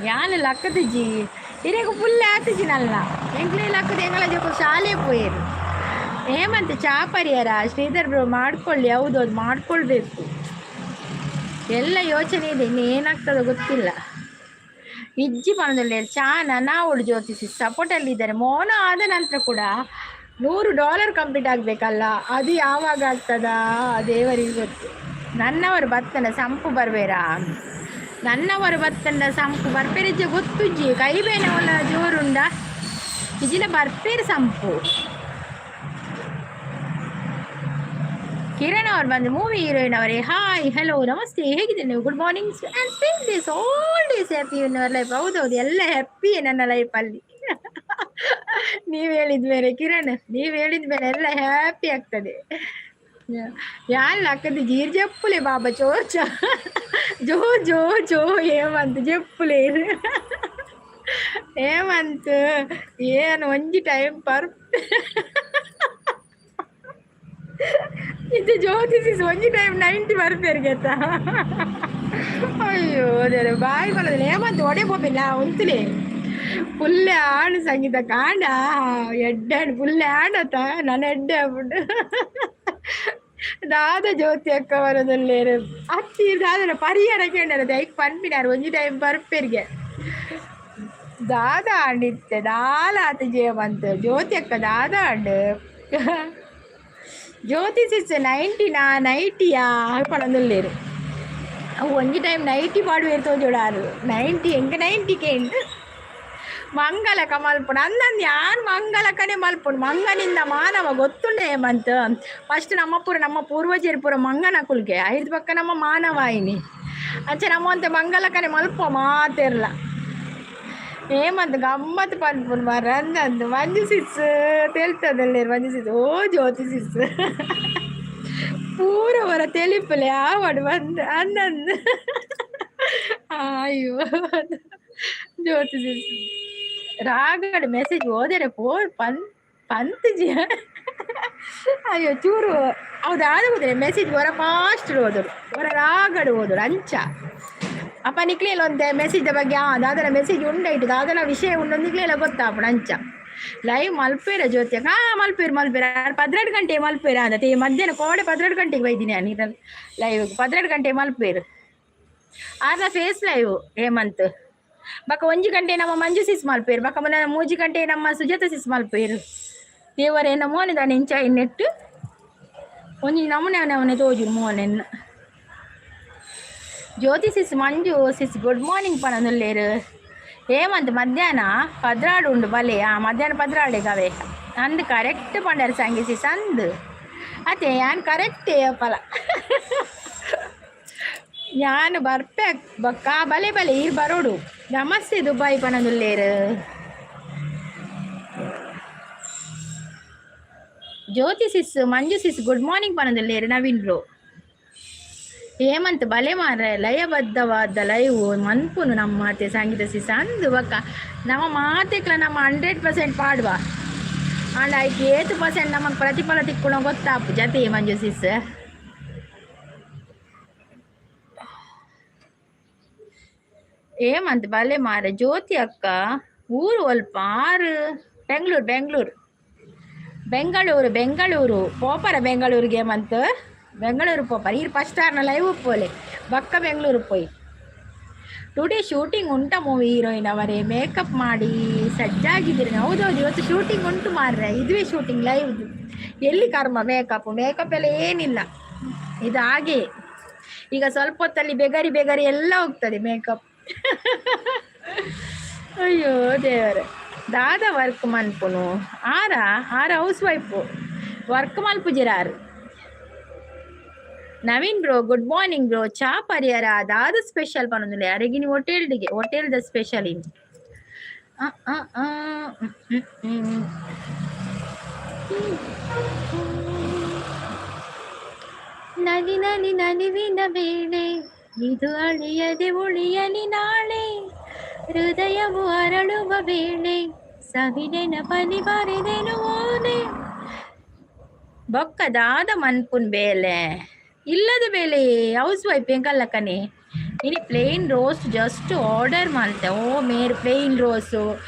ಯಾನ್ ಲಕ್ಕದಿಜ್ಜಿ. ಇರೆಗ್ ಫುಲ್ ಆತಿಜಿನಲ್ಲ ಎಂಕ್ಲೆ ಲಕ್ಕದ ಎಂಗಳ ಜೊತೆ ಶಾಲೆ ಪೋಯೇರು. ಹೇಮಂತ್ ಚಾ ಪರಿಯಾರ. ಶ್ರೀಧರ್ ಬ್ರೋ ಮಾಡ್ಕೊಳ್ಳಿ. ಹೌದೌದು, ಮಾಡ್ಕೊಳ್ಬೇಕು. ಎಲ್ಲ ಯೋಚನೆ ಇದೆ, ಇನ್ನು ಏನಾಗ್ತದೋ ಗೊತ್ತಿಲ್ಲ. ಇಜ್ಜಿ ಪಣದಲ್ಲಿ ಚಾನ ನಾವು ಜ್ಯೋತಿಷಿ ಸಪೋರ್ಟಲ್ಲಿ ಇದ್ದಾರೆ. ಮೌನ ಆದ ನಂತರ ಕೂಡ $100 ಕಂಪ್ಲೀಟ್ ಆಗಬೇಕಲ್ಲ, ಅದು ಯಾವಾಗ ಆಗ್ತದಾ ದೇವರಿಗೆ ಗೊತ್ತು. ನನ್ನವರು ಬತ್ತನ ಸಂಪು ಬರ್ಬೇರಾ? ನನ್ನವರು ಬತ್ತಂಡ ಸಂಪು ಬರ್ಪೇರಿಜ್ಜೆ ಗೊತ್ತುಜ್ಜಿ. ಕೈ ಬೇನೆ ಒಲ್ಲ ಜೋರುಂಡ ಇಜಿನ ಬರ್ಪೇರು ಸಂಪು. ಕಿರಣ್ ಅವ್ರು ಬಂದು ಮೂವಿ ಹೀರೋಯಿನ್ ಅವರೇ ಹಾಯ್ ಹಲೋ ನಮಸ್ತೆ, ಹೇಗಿದ್ದೀರಿ ನೀವು? Good morning and spend days all days happy in our life. ಹೌದೌದು, ಎಲ್ಲ ಹ್ಯಾಪಿ ನನ್ನ ಲೈಫಲ್ಲಿ. ನೀವು ಹೇಳಿದ ಮೇಲೆ ಕಿರಣ್, ನೀವು ಹೇಳಿದ ಮೇಲೆ ಎಲ್ಲ ಹ್ಯಾಪಿ ಆಗ್ತದೆ. ಯಾನ್ ಅಕ್ಕದ ಜೀರ್ ಜಪ್ಪುಲೆ ಬಾಬಾ ಚೋಚ ಜೋ ಜೋ ಜೋ. ಹೇಮಂತ್ ಜಪ್ಪುಲೆ. ಹೇಮಂತ್ ಏನು ಒಂಜಿ ಟೈಮ್ ಪರ್ ಇದು ಜ್ಯೋತಿಷಿ ಒಂಜಿ ಟೈಮ್ 90 ಬರ್ಪೇರು ಗೆತ್ತ. ಅಯ್ಯೋ ದೇವ್ರೆ, ಬಾಯಿ ಬರೋದಿಲ್ಲ. ಹೇಮಂತ್ ಒಡೆ ಪೋಪಿಲ್ಲ ಉಂತುಲೆ. ಫುಲ್ ಆಣ್ ಸಂಗೀತ ಕಾಂಡ ಎಡ್ಡೆ ಫುಲ್ ಆಣತ ನನ್ನ ಎಡ್ಡೆ ಆಗ್ಬಿಟ್ಟು. ದಾದ ಜ್ಯೋತಿ ಅಕ್ಕ ಬರೋದಲ್ಲೇರು ಅತ್ತಿ ದಾದನ ಪರಿಯರ ಕೇಂದ್ರ ದೈಕ್ ಪನ್ಪಿನಾರು ಒಂಜಿ ಟೈಮ್ ಬರ್ಪೆರ್ಗೆ ದಾದ ಆಂಡಿತ್ತೆ ದಾಲ ಆತ ಜಯವಂತ ಜ್ಯೋತಿ ಅಕ್ಕ ದಾದ ಆಂಡ್ ಜ್ಯೋತಿ ಸಿಸ್ ನೈಂಟಿನಾ ನೈಟಿಯಾ ಪಡೊಂದುಲ್ಲೇರು. ಅವು ಒಂಜಿ ಟೈಮ್ ನೈಟಿ ಪಾಡುವೆರ್ ತೋಜೋಡಾರು ನೈಂಟಿ ಎಂಕ್ ನೈಂಟಿ ಕೇಂಡ್ ಮಂಗಲಕ ಮಲ್ಪುಂಡು ಅಂದಂದು ಯಾನ್ ಮಂಗಲಕನೇ ಮಲ್ಪುಂಡು ಮಂಗನಿಂದ ಮಾನವ ಗೊತ್ತುಂಡೆ ಮಂತ್. ಫಸ್ಟ್ ನಮ್ಮ ಪೂರ ನಮ್ಮ ಪೂರ್ವಜರು ಪೂರ ಮಂಗನಕುಲ್ಗೆ ಐದು ಪಕ್ಕ ನಮ್ಮ ಮಾನವ ಆಯ್ನಿ ಅಂಚ ನಮ್ಮ ಅಂತೆ ಮಂಗಲಕನೆ ಮಲ್ಪ ಮಾತೆರ್ಲ ಏಮಂತ ಗಮ್ಮತ್ ಪನ್ಪುಂಡು ಮಾರ್ರೆ ಅಂದಂದು. ಮಂಜು ಸಿಸ್ ತೆಲ್ತದಲ್ಲೇರು ಮಂಜು ಸಿಸ್ ಓ ಜ್ಯೋತಿ ಸಿಸ್ ಪೂರ ವರ ತೆಲಿಪುಲೆ ಆವಡ್ ಬಂದು ಅಂದಂದು. ಅಯ್ಯೋ ಜ್ಯೋತಿ ಸಿಸ್ ರಾಗಡ್ ಮೆಸೇಜ್ ಓದರೆ ಪೋ ಪನ್ ಪಂತುಜಿ. ಅಯ್ಯೋ ಚೂರು ಹೌದಾದ ಹೋದರೆ ಮೆಸೇಜ್ ವರ ಫಾಸ್ಟ್ ಓದೋಡು ವರ ರಾಗಡ್ ಓದೋಡು ಅಂಚ ಅಪ್ಪ ನಿಕ್ಲೇಲ ಒಂತೆ ಮೆಸೇಜ್ ಬಗ್ಗೆ ಆ ದಾದನ ಮೆಸೇಜ್ ಉಂಡೈಟು ದಾದನ ವಿಷಯ ಉಂಡು ನಿಕ್ಲೇಲ ಗೊತ್ತಾಪುಂಡು ಅಂಚ. ಲೈವ್ ಮಲ್ಪೇರ ಜ್ಯೋತಿ ಹಾ ಮಲ್ಪೇರು ಮಲ್ಪೇರು 12 ಗಂಟೆ ಮಲ್ಪೇರ ಅಂದತೆ ಮಧ್ಯಾಹ್ನ ಕೋಡೆ 12 ಗಂಟೆಗೆ ಬೈದಿನಿ ನಾನು ಲೈವ್ 12 ಗಂಟೆ ಮಲ್ಪೇರು ಆರ್ನ ಫೇಸ್ ಲೈವ್ ಹೇಮಂತ್ ಬಕ ಒಂಜಿ ಗಂಟೆ ನಮ್ಮ ಮಂಜು ಸಿಸ್ ಮಲ್ಪೇರು ಬಕ ಮುನ್ನ ಮೂಜಿ ಗಂಟೆ ನಮ್ಮ ಸುಜಾತ ಸಿಸ್ ಮಲ್ಪೇರು ದೇವರೇನ ಮೋನೆ ಇಂಚ ನೆಟ್ಟು ಒಂಜಿ ನಮೂನೆ ನಮೂನೆ ತೋಜು ಮೋನೆನ್. Jyothi sis Manju sis good morning ಪನೊಂದುಲ್ಲೇರು. Hemant ಮಧ್ಯಾಹ್ನ 12 ಉಂಡು ಬಲೆ ಆ ಮಧ್ಯಾಹ್ನ 12 ಕವೆ ಅಂದು ಕರೆಕ್ಟ್ ಪಂಡರ್ ಸಂಗಿ ಸಿಸ್ ಅಂದು ಅತ್ತೆ ಯಾನ್ ಕರೆಕ್ಟ್ ಫಲ ಯಾನ್ ಬರ್ಪೆ ಬಕ್ಕ ಬಲೆ ಬಲೆ ಈರ್ ಬರೋಡು. ನಮಸ್ತೆ ದುಬೈ ಪನೊಂದುಲ್ಲೇರು. Jyothi sis Manju sis good morning ಪನೊಂದುಲ್ಲೇರು ನವೀನ್ bro. Hemant ಬಲೆ ಮಾರ್ರೆ ಲಯಬದ್ಧವಾದ ಲೈವ್ ಮನ್ಪುನು ನಮ್ಮ ಮಾತೆ ಸಂಗೀತ ಸಿಸ್ ಅಂದು ಬಕ್ಕ ನಮ್ಮ ಮಾತೆಕ್ಲ ನಮ್ಮ 100% ಪಾಡುವ ಆಂಡ ಐಕ್ ಏತ್ ಪರ್ಸೆಂಟ್ ನಮಗೆ ಪ್ರತಿಫಲ ತಿಕ್ಕುಣ ಗೊತ್ತಾಪು ಜತೆ ಮಂಜು ಸಿಸ್. ಹೇಮಂತ್ ಬಲೆ ಮಾರ್ರೆ ಜ್ಯೋತಿ ಅಕ್ಕ ಊರು ಒಲ್ಪ ಆರು ಬೆಂಗಳೂರು ಬೆಂಗಳೂರು ಬೆಂಗಳೂರು ಬೆಂಗಳೂರು ಪೋಪರ ಬೆಂಗಳೂರಿಗೆ ಹೇಮಂತ್ ಬೆಂಗಳೂರು ಪೋಪರ ಈರ್ ಫಸ್ಟ್ ಆರ್ನ ಲೈವ್ ಪೋಲೆ ಬಕ್ಕ ಬೆಂಗಳೂರು ಪೋಯಿ. ಟುಡೇ ಶೂಟಿಂಗ್ ಉಂಟ ಮೂವಿ ಹೀರೋಯಿನ್ ಅವರೇ ಮೇಕಪ್ ಮಾಡಿ ಸಜ್ಜಾಗಿದ್ದೀರಿ. ಹೌದೌದು ಇವತ್ತು ಶೂಟಿಂಗ್ ಉಂಟು ಮಾರ್ರೆ, ಇದುವೇ ಶೂಟಿಂಗ್ ಲೈವ್. ಎಲ್ಲಿ ಕರ್ಮ ಮೇಕಪ್ ಮೇಕಪ್ ಎಲ್ಲ ಏನಿಲ್ಲ, ಇದು ಹಾಗೆ. ಈಗ ಸ್ವಲ್ಪ ಹೊತ್ತಲ್ಲಿ ಬೆಗರಿ ಬೆಗರಿ ಎಲ್ಲ ಹೋಗ್ತದೆ ಮೇಕಪ್. ಅಯ್ಯೋ ದೇವರೇ. ದಾದ ವರ್ಕ್ ಮನ್ಪುನು ಆರ ಆರ ಹೌಸ್ ವೈಫು ವರ್ಕ್ ಮಲ್ಪುಜಿರ ಆರು. Naveen bro good morning bro. ಚಾ ಪರಿಯರ ದಾದ ಸ್ಪೆಷಲ್ ಪನೊಂದುಲ್ಲೆ ಅರೆಗಿನಿ ಹೋಟೆಲ್ಡಿಗೆ ಹೋಟೆಲ್ದ ಸ್ಪೆಷಲ್ ಇನ್. ನಲಿ ನಲಿ ನಲಿವಿನ ವೇಳೆ ಇದು ಅಳಿಯದೆ ಉಳಿಯಲಿ ನಾಳೆ, ಹೃದಯವು ಅರಳುವ ವೇಳೆ ಸವಿನೆನಪನಿ ಬರೆದೆನು ಓನೆ. ಬೊಕ್ಕ ದಾದ ಮನ್ಪುನ್ ಬೇಲೆ ಇಲ್ಲದ ಬೇಲೆ ಹೌಸ್ ವೈಫ್ ಎಂಕಲ್ಲಕ್ಕನೆ ಇನಿ ಪ್ಲೇನ್ ರೋಸ್ಟ್ ಜಸ್ಟ್ ಆರ್ಡರ್ ಮಲ್ತೆ. ಓ ಮೇರ್ ಪ್ಲೇನ್ ರೋಸು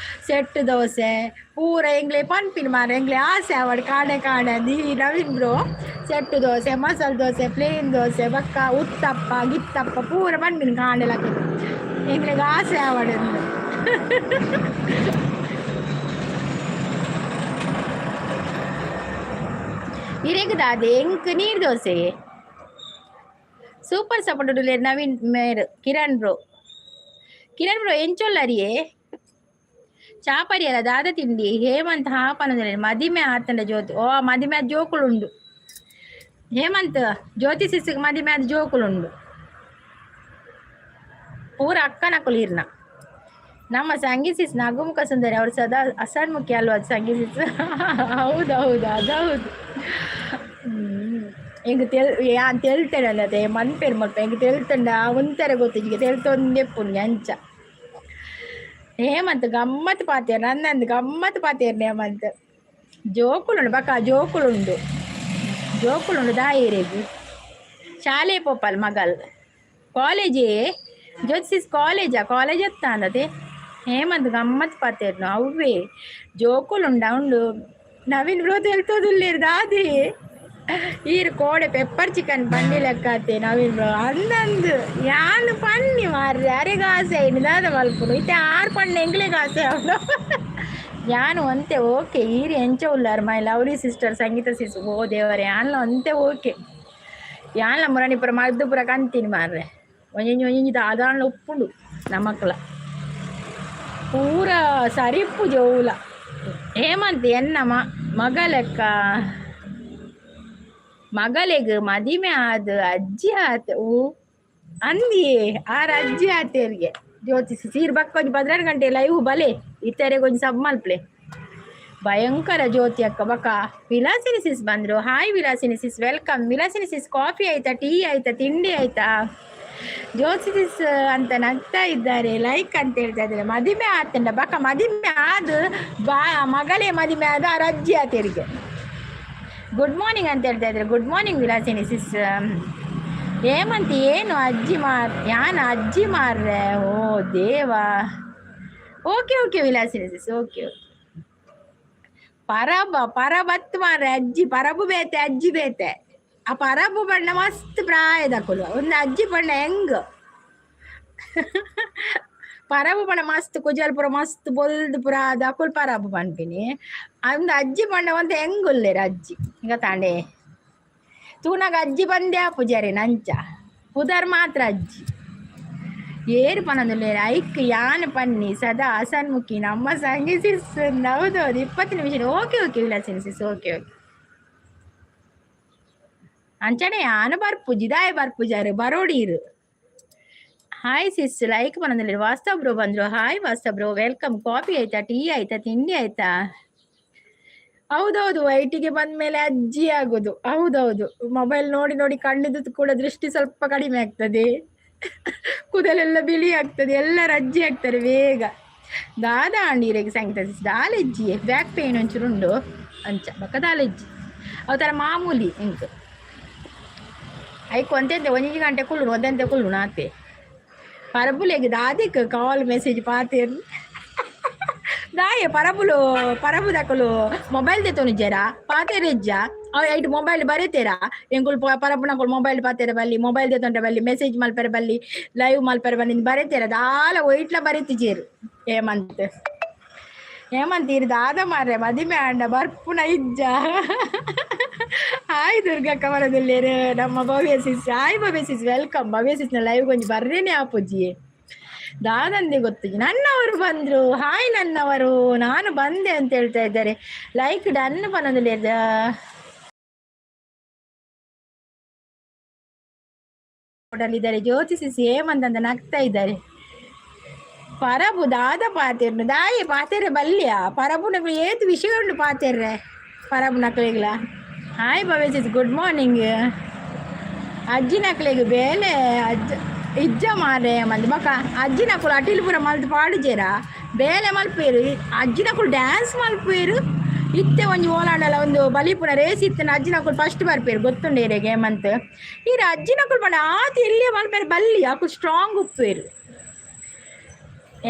ಸೆಟ್ ದೋಸೆ ಪೂರ ಎಂಗ್ಲೆ ಪನ್ಪಿನ ಮಾರ ಎಂಗ್ಲೆ ಆಸೆ ಆವಡ್ ಕಾಣೆ ಕಾಣೆ the Naveen bro. Set dosa masala dosa plain dosa ಬೊಕ್ಕ ಉತ್ತಪ್ಪ ಗಿತ್ತಪ್ಪ ಪೂರ ಪನ್ಪಿನ ಕಾಣೆಲಕ್ಕೆ ಎಂಗ್ಲೆಗ್ ಆಸೆ ಆವಡ್. ಇರೆಗ್ ದಾದೆ ಎಂಕ್ ನೀರ್ ದೋಸೆ ಸೂಪರ್ ಸಪೋರ್ಟ್ ಉಲ್ಲೆರ್ ನವೀನ್ ಮೇರ್ ಕಿರಣ್ ಬ್ರೋ. ಕಿರಣ್ ಬ್ರೋ ಎಂಚೊಲ್ಲರಿಯೇ ಚಾ ಪರಿಯರ ದಾದ ತಿಂಡಿ ಹೇಮಂತ್ ಹಾ ಪನೊಂದುಲ್ಲೆರ್ ಮದಿಮೆ ಆತಂಡ ಜ್ಯೋತಿ. ಓ ಮದಿಮೆ ಆದ್ ಜೋಕುಲುಂಡು ಹೇಮಂತ್ ಜ್ಯೋತಿ ಸಿಸ್ಗ್ ಮದಿಮೆ ಆದ್ ಜೋಕುಲುಂಡು ಪೂರ ಅಕ್ಕನಕುಲು ಇರ್ನ. ನಮ್ಮ ಸಂಗಿ ಸಿಸ್ ನಗುಮುಖ ಸುಂದರಿ ಅವರು ಸದಾ ಹಸನ್ಮುಖಿ ಅಲ್ವಾ ಸಂಗಿ ಸಿಸ್. ಹೌದೌದು ಅದೌದು. ಎಂಕ್ ತೆಲ್ ಯಾನ್ ತೆಲ್ತೆಡಂದತೆ ಮನ್ಪೆರ್ ಮಲ್ಪ ಎಂಕ್ ತೆಲ್ತುಂಡ ಉಂತೆರೆ ಗೊತ್ತಿಜ್ಜಿ ತೆಲ್ತೊಂದೇ ಪುಣ್ಯ ಅಂಚ. ಹೇಮಂತ್ ಗಮ್ಮತ್ ಪಾತೆರ್ ನಂದಂದ್ ಗಮ್ಮತ್ ಪಾತೆರ್ನೆ ಹೇಮಂತ್. ಜೋಕುಲುಂಡು ಬಕ ಜೋಕುಲುಂಡು ಜೋಕುಲುಂಡು ದಾಯೆರೆಗ್ ಶಾಲೆ ಪೋಪಲ್ ಮಗಲ್ ಕಾಲೇಜೇ ಜ್ಯೋತಿಸ್ ಕಾಲೇಜಾ ಕಾಲೇಜ್ ಅತ್ತಾಂದತೆ ಹೇಮಂತ್ ಗಮ್ಮತ್ ಪಾತೆರ್ನು ಅವ್ವೇ ಜೋಕುಲುಂಡ ಉಂಡು ನವೀನ್ ಬ್ರೋ ತೆಲ್ತೊಂದುಲ್ಲೆರ್ ದಾದೆ. ಈರ್ ಕೋಡೆ ಪೆಪ್ಪರ್ ಚಿಕನ್ ಪನ್ನಿ ಲೆಕ್ಕಾತೆ ನವೀನ್ ಬ್ರೋ. ಅಂದಂದು ಯಾನ್ ಪನ್ನಿ ಮಾರ್ರೆ, ಅರೆಗ್ ಆಸೆ ಐನ್ ದಾದ ಮಲ್ಪುನು? ಇತ್ತೆ ಆರ್ ಪಂಡ ಎಂಕ್ಲೆಗ್ ಆಸೆ ಆಪುಂಡು. ಯಾನ್ ಒಂತೆ ಓಕೆ, ಈರ್ ಎಂಚ ಉಲ್ಲಾರ್ my lovely sister Sangeetha sis? ಓ ದೇವರೇ, ಯಾನ್ಲ ಒಂತೆ ಓಕೆ. ಯಾನ್ಲ ಮುರಣಿ ಪೂರ ಮಲ್ದು ಪೂರ ಕಂತೀನಿ ಮಾರ್ರೆ. ಒಂಜೊಂಜಿ ಒಂಜೊಂಜಿ ದಾದಾನ್ಲ ಉಪ್ಪುಂಡು ನಮಕ್ಲ ಪೂರ ಸರಿಪುಜಿ ಒವ್ಲ. ಹೇಮಂತ್ ಎನ್ನ ಮಗಲೆಕ್ಕ ಮಗಲೆಗ್ ಮದಿಮೆ ಆದ್ ಅಜ್ಜಿ ಆತೆ. ಓ ಅಂದಿಯೇ, ಆರ್ ಅಜ್ಜಿ ಆತೇರ್ಗೆ. ಜ್ಯೋತಿ ಸೀರ್ ಬಕ್ಕ ಒಂಜಿ 12 ಗಂಟೆ ಲೈವ್ ಬಲೆ ಇತ್ತರೆಗ್ ಒಂಜಿ ಸಬ್ ಮಲ್ಪ್ಲೆ. ಭಯಂಕರ ಜ್ಯೋತಿ ಅಕ್ಕ. ಬಕ್ಕ ವಿಲಾಸಿನಿ ಸಿಸ್ ಬಂದ್ರು. Hi Vilasini sis, welcome. Vilasini ಸಿಸ್, ಕಾಫಿ ಆಯ್ತಾ, ಟೀ ಆಯ್ತಾ, ತಿಂಡಿ ಆಯ್ತಾ? ಜ್ಯೋತಿ ಸಿಸ್ ಅಂತ ನಗ್ತಾ ಇದ್ದಾರೆ. ಲೈಕ್ ಅಂತ ಹೇಳ್ತಾ ಇದ್ದಾರೆ. ಮದಿಮೆ ಆತಂಡ ಬಕ್ಕ ಮದಿಮೆ ಆದ್ ಬಾ ಮಗಳೇ ಮದಿಮೆ ಆದ ಆರ್ ಅಜ್ಜಿ ಆತೇರಿಗೆ. ಗುಡ್ ಮಾರ್ನಿಂಗ್ ಅಂತ ಹೇಳ್ತಾ ಇದ್ದಾರೆ. Good morning Vilasini sis. Hemanth ಏನು ಅಜ್ಜಿ ಮಾರ್, ಯಾನ್ ಅಜ್ಜಿ ಮಾರ್ರೆ? ಓ ದೇವಾ. Okay okay Vilasini sis, okay okay. ಪರಬ ಪರಬತ್ ಮಾರ್ರೆ, ಅಜ್ಜಿ ಪರಬು ಬೇತೆ, ಅಜ್ಜಿ ಬೇತೆ. ಆ ಪರಬು ಬಣ್ಣ ಮಸ್ತ್ ಪ್ರಾಯದಕುಲು, ಒಂದು ಅಜ್ಜಿ ಬಣ್ಣ ಹೆಂಗ್. ಪರಬು ಬಣ್ಣ ಮಸ್ತ್ ಕುಜಲ್ ಪೂರ ಮಸ್ತ್ ಬೊಲ್ದು ಪೂರ ಅಕುಲ್ ಪರಬು ಪನ್ಪಿನಿ. ಒಂದು ಅಜ್ಜಿ ಬಣ್ಣ ಒಂದು ಹೆಂಗ್ ಉಲ್ಲೇರ್ ಅಜ್ಜಿ. ಈಗ ತಾಂಡೆ ತೂನಾಗ ಅಜ್ಜಿ ಬಂದೆ ಪೂಜಾರಿ ನಂಚ ಪುದರ್ ಮಾತ್ರ ಅಜ್ಜಿ. ಏರು ಪನೊಂದುಲ್ಲೆರ್ ಐಕ್ ಯಾನ್ ಪನ್ನಿ ಸದಾ ಹಸನ್ಮುಖಿ ನಮ್ಮ ಸಂಗಿ ಸಿಸ್. ಹೌದೌದು, 20 ನಿಮಿಷ. Okay okay Vilasini sis, okay okay. ಅಂಚನೆ ಯಾನ್ ಬರ್ಪುಜಿ, ದಾಯೆ ಬರ್ಪುಜಾರು? ಬರೋಡೀರು. ಹಾಯ್ ಸಿಸ್, ಲೈಕ್ ಪನೊಂದುಲ್ಲೆರ್. ವಾಸ್ತವ್ ಬ್ರೋ ಬಂದ್ರು. Hi Vastav bro, welcome. Coffee ಆಯ್ತಾ, ಟೀ ಆಯ್ತಾ, ತಿಂಡಿ ಆಯ್ತಾ? ಹೌದೌದು, ವೈಟಿಗೆ ಬಂದ್ಮೇಲೆ ಅಜ್ಜಿ ಆಗುದು. ಹೌದೌದು, ಮೊಬೈಲ್ ನೋಡಿ ನೋಡಿ ಕಣ್ಣಿದ್ದು ಕೂಡ ದೃಷ್ಟಿ ಸ್ವಲ್ಪ ಕಡಿಮೆ ಆಗ್ತದೆ, ಕೂದಲೆಲ್ಲ ಬಿಳಿ ಆಗ್ತದೆ, ಎಲ್ಲರೂ ಅಜ್ಜಿ ಆಗ್ತಾರೆ ಬೇಗ. ದಾದಾ ಅಂಡೀರೆಗ್ ಸಂಗೀತ ದಾಲೆಜ್ಜಿ, ಬ್ಯಾಕ್ ಪೇನ್ ಒಂಚೂರು ಉಂಡು ಅಂಚ. ಬೊಕ್ಕ ದಾಲೆಜ್ಜಿ ಅವು ಥರ ಮಾಮೂಲಿ ಎಂಕ್. ಐಕ್ ಒಂತೆಂತೆ ಒಂಜಿ ಗಂಟೆ ಕುಳ್ಳು, ಒಂತೆಂತೆ ಕುಳ್ಳು ನಾತೆ. ಪರಬುಲೆಗ್ ದಾದಿಕ್ ಕಾಲ್ ಮೆಸೇಜ್ ಪಾತೆರ್ ದಾಯೆ? ಪರಬುಲು ಪರಬುದಕುಲು ಮೊಬೈಲ್ ದೆತೊನುಜೆರಾ? ಪಾತೆರೆಜ್ಜ ಅವ್ ಐಟ್ ಮೊಬೈಲ್ ಬರೆತೇರಾ? ಎಂಕುಲು ಪರಬುನಕುಲು ಮೊಬೈಲ್ ಪಾತೆರ ಬಲ್ಲಿ, ಮೊಬೈಲ್ ದೆತೊಂಡ ಬಲ್ಲಿ, ಮೆಸೇಜ್ ಮಲ್ಪೆರೆ ಬಲ್ಲಿ, ಲೈವ್ ಮಲ್ಪೆರೆ ಬಲ್ಲಿ ಬರೆತೇರ? ದಾಲ ಒಯ್ಟ್ಲ ಬರೆತಿಜೇರು. ಹೇಮಂತ್ ಹೇಮಂತ್ ಇರ್ ದಾದ ಮಾರ್ರೆ, ಮದಿಮೆ ಆಂಡ ಬರ್ಪುನ ಇಜ್ಜ? ಹಾಯ್ ದುರ್ಗಕ್ಕ ಬರದಿಲ್ಲೇರು. ನಮ್ಮ ಭವ್ಯ ಸಿಸ್, ಹಾಯ್ ಭವ್ಯ ಸಿಸ್, welcome. ಭವ್ಯ ಸಿಸ್ನ ಲೈವ್ ಕೊಂಚ ಬರ್ರೇನೆ ಆಪುಜಿ, ದಾದಂದೆ ಗೊತ್ತಿಜಿ. ನನ್ನವರು ಬಂದ್ರು. ಹಾಯ್ ನನ್ನವರು, ನಾನು ಬಂದೆ ಅಂತ ಹೇಳ್ತಾ ಇದ್ದಾರೆ. ಲೈಕ್ ಡನ್ ಪನೊಂದುಲ್ಲೆರ್. ಇದ್ದಾರೆ ಜ್ಯೋತಿ ಸಿಸ್. ಹೇಮಂತ್ ಅಂತ ನಗ್ತಾ ಇದ್ದಾರೆ. ಪರಬು ದಾದ ಪಾತೆರ್ನು ದಾಯಿ ಪಾತೆರೆ ಬಲ್ಯ? ಪರಬುನಕ್ಲು ಏತ್ ವಿಷಯ ಉಂಡು ಪಾತೆರ್ರೆ ಪರಬುನಕ್ಲೆಗ್ಲ. ಹಾಯ್ ಭವ್ಯ ಸಿಸ್, ಗುಡ್ ಮಾರ್ನಿಂಗ್. ಅಜ್ಜಿನಕ್ಲೆಗ್ ಬೇಲೆ ಅಜ್ಜ ಇಜ್ಜ ಮಾರ್ರೆ ಮಂದ್. ಬೊಕ ಅಜ್ಜಿನಕುಲು ಅಟಿಲ್ ಪೂರ ಮಲ್ತ್ ಪಾಡುಜೆರಾ? ಬೇಲೆ ಮಲ್ಪುವೆರ್. ಅಜ್ಜಿನಕುಲು ಡ್ಯಾನ್ಸ್ ಮಲ್ಪುವೆರ್. ಇತ್ತೆ ಒಂಜಿ ಓಲಾಂಡಲ ಒಂದು ಬಲಿಪುನ ರೇಸ್ ಇತ್ತಿನ ಅಜ್ಜಿನಕುಲು ಫಸ್ಟ್ ಬರ್ಪೆರ್, ಗೊತ್ತುಂಡು ಇರೆಗ್ ಹೇಮಂತ್. ಈರ್ ಅಜ್ಜಿನಕುಲು ಪಂಡ ಆತ್ ಎಲ್ಯ ಮಲ್ಪೆರ್ ಬಲ್ಲಿ, ಅಕುಲು ಸ್ಟ್ರಾಂಗ್ ಉಪ್ಪುವೆರ್.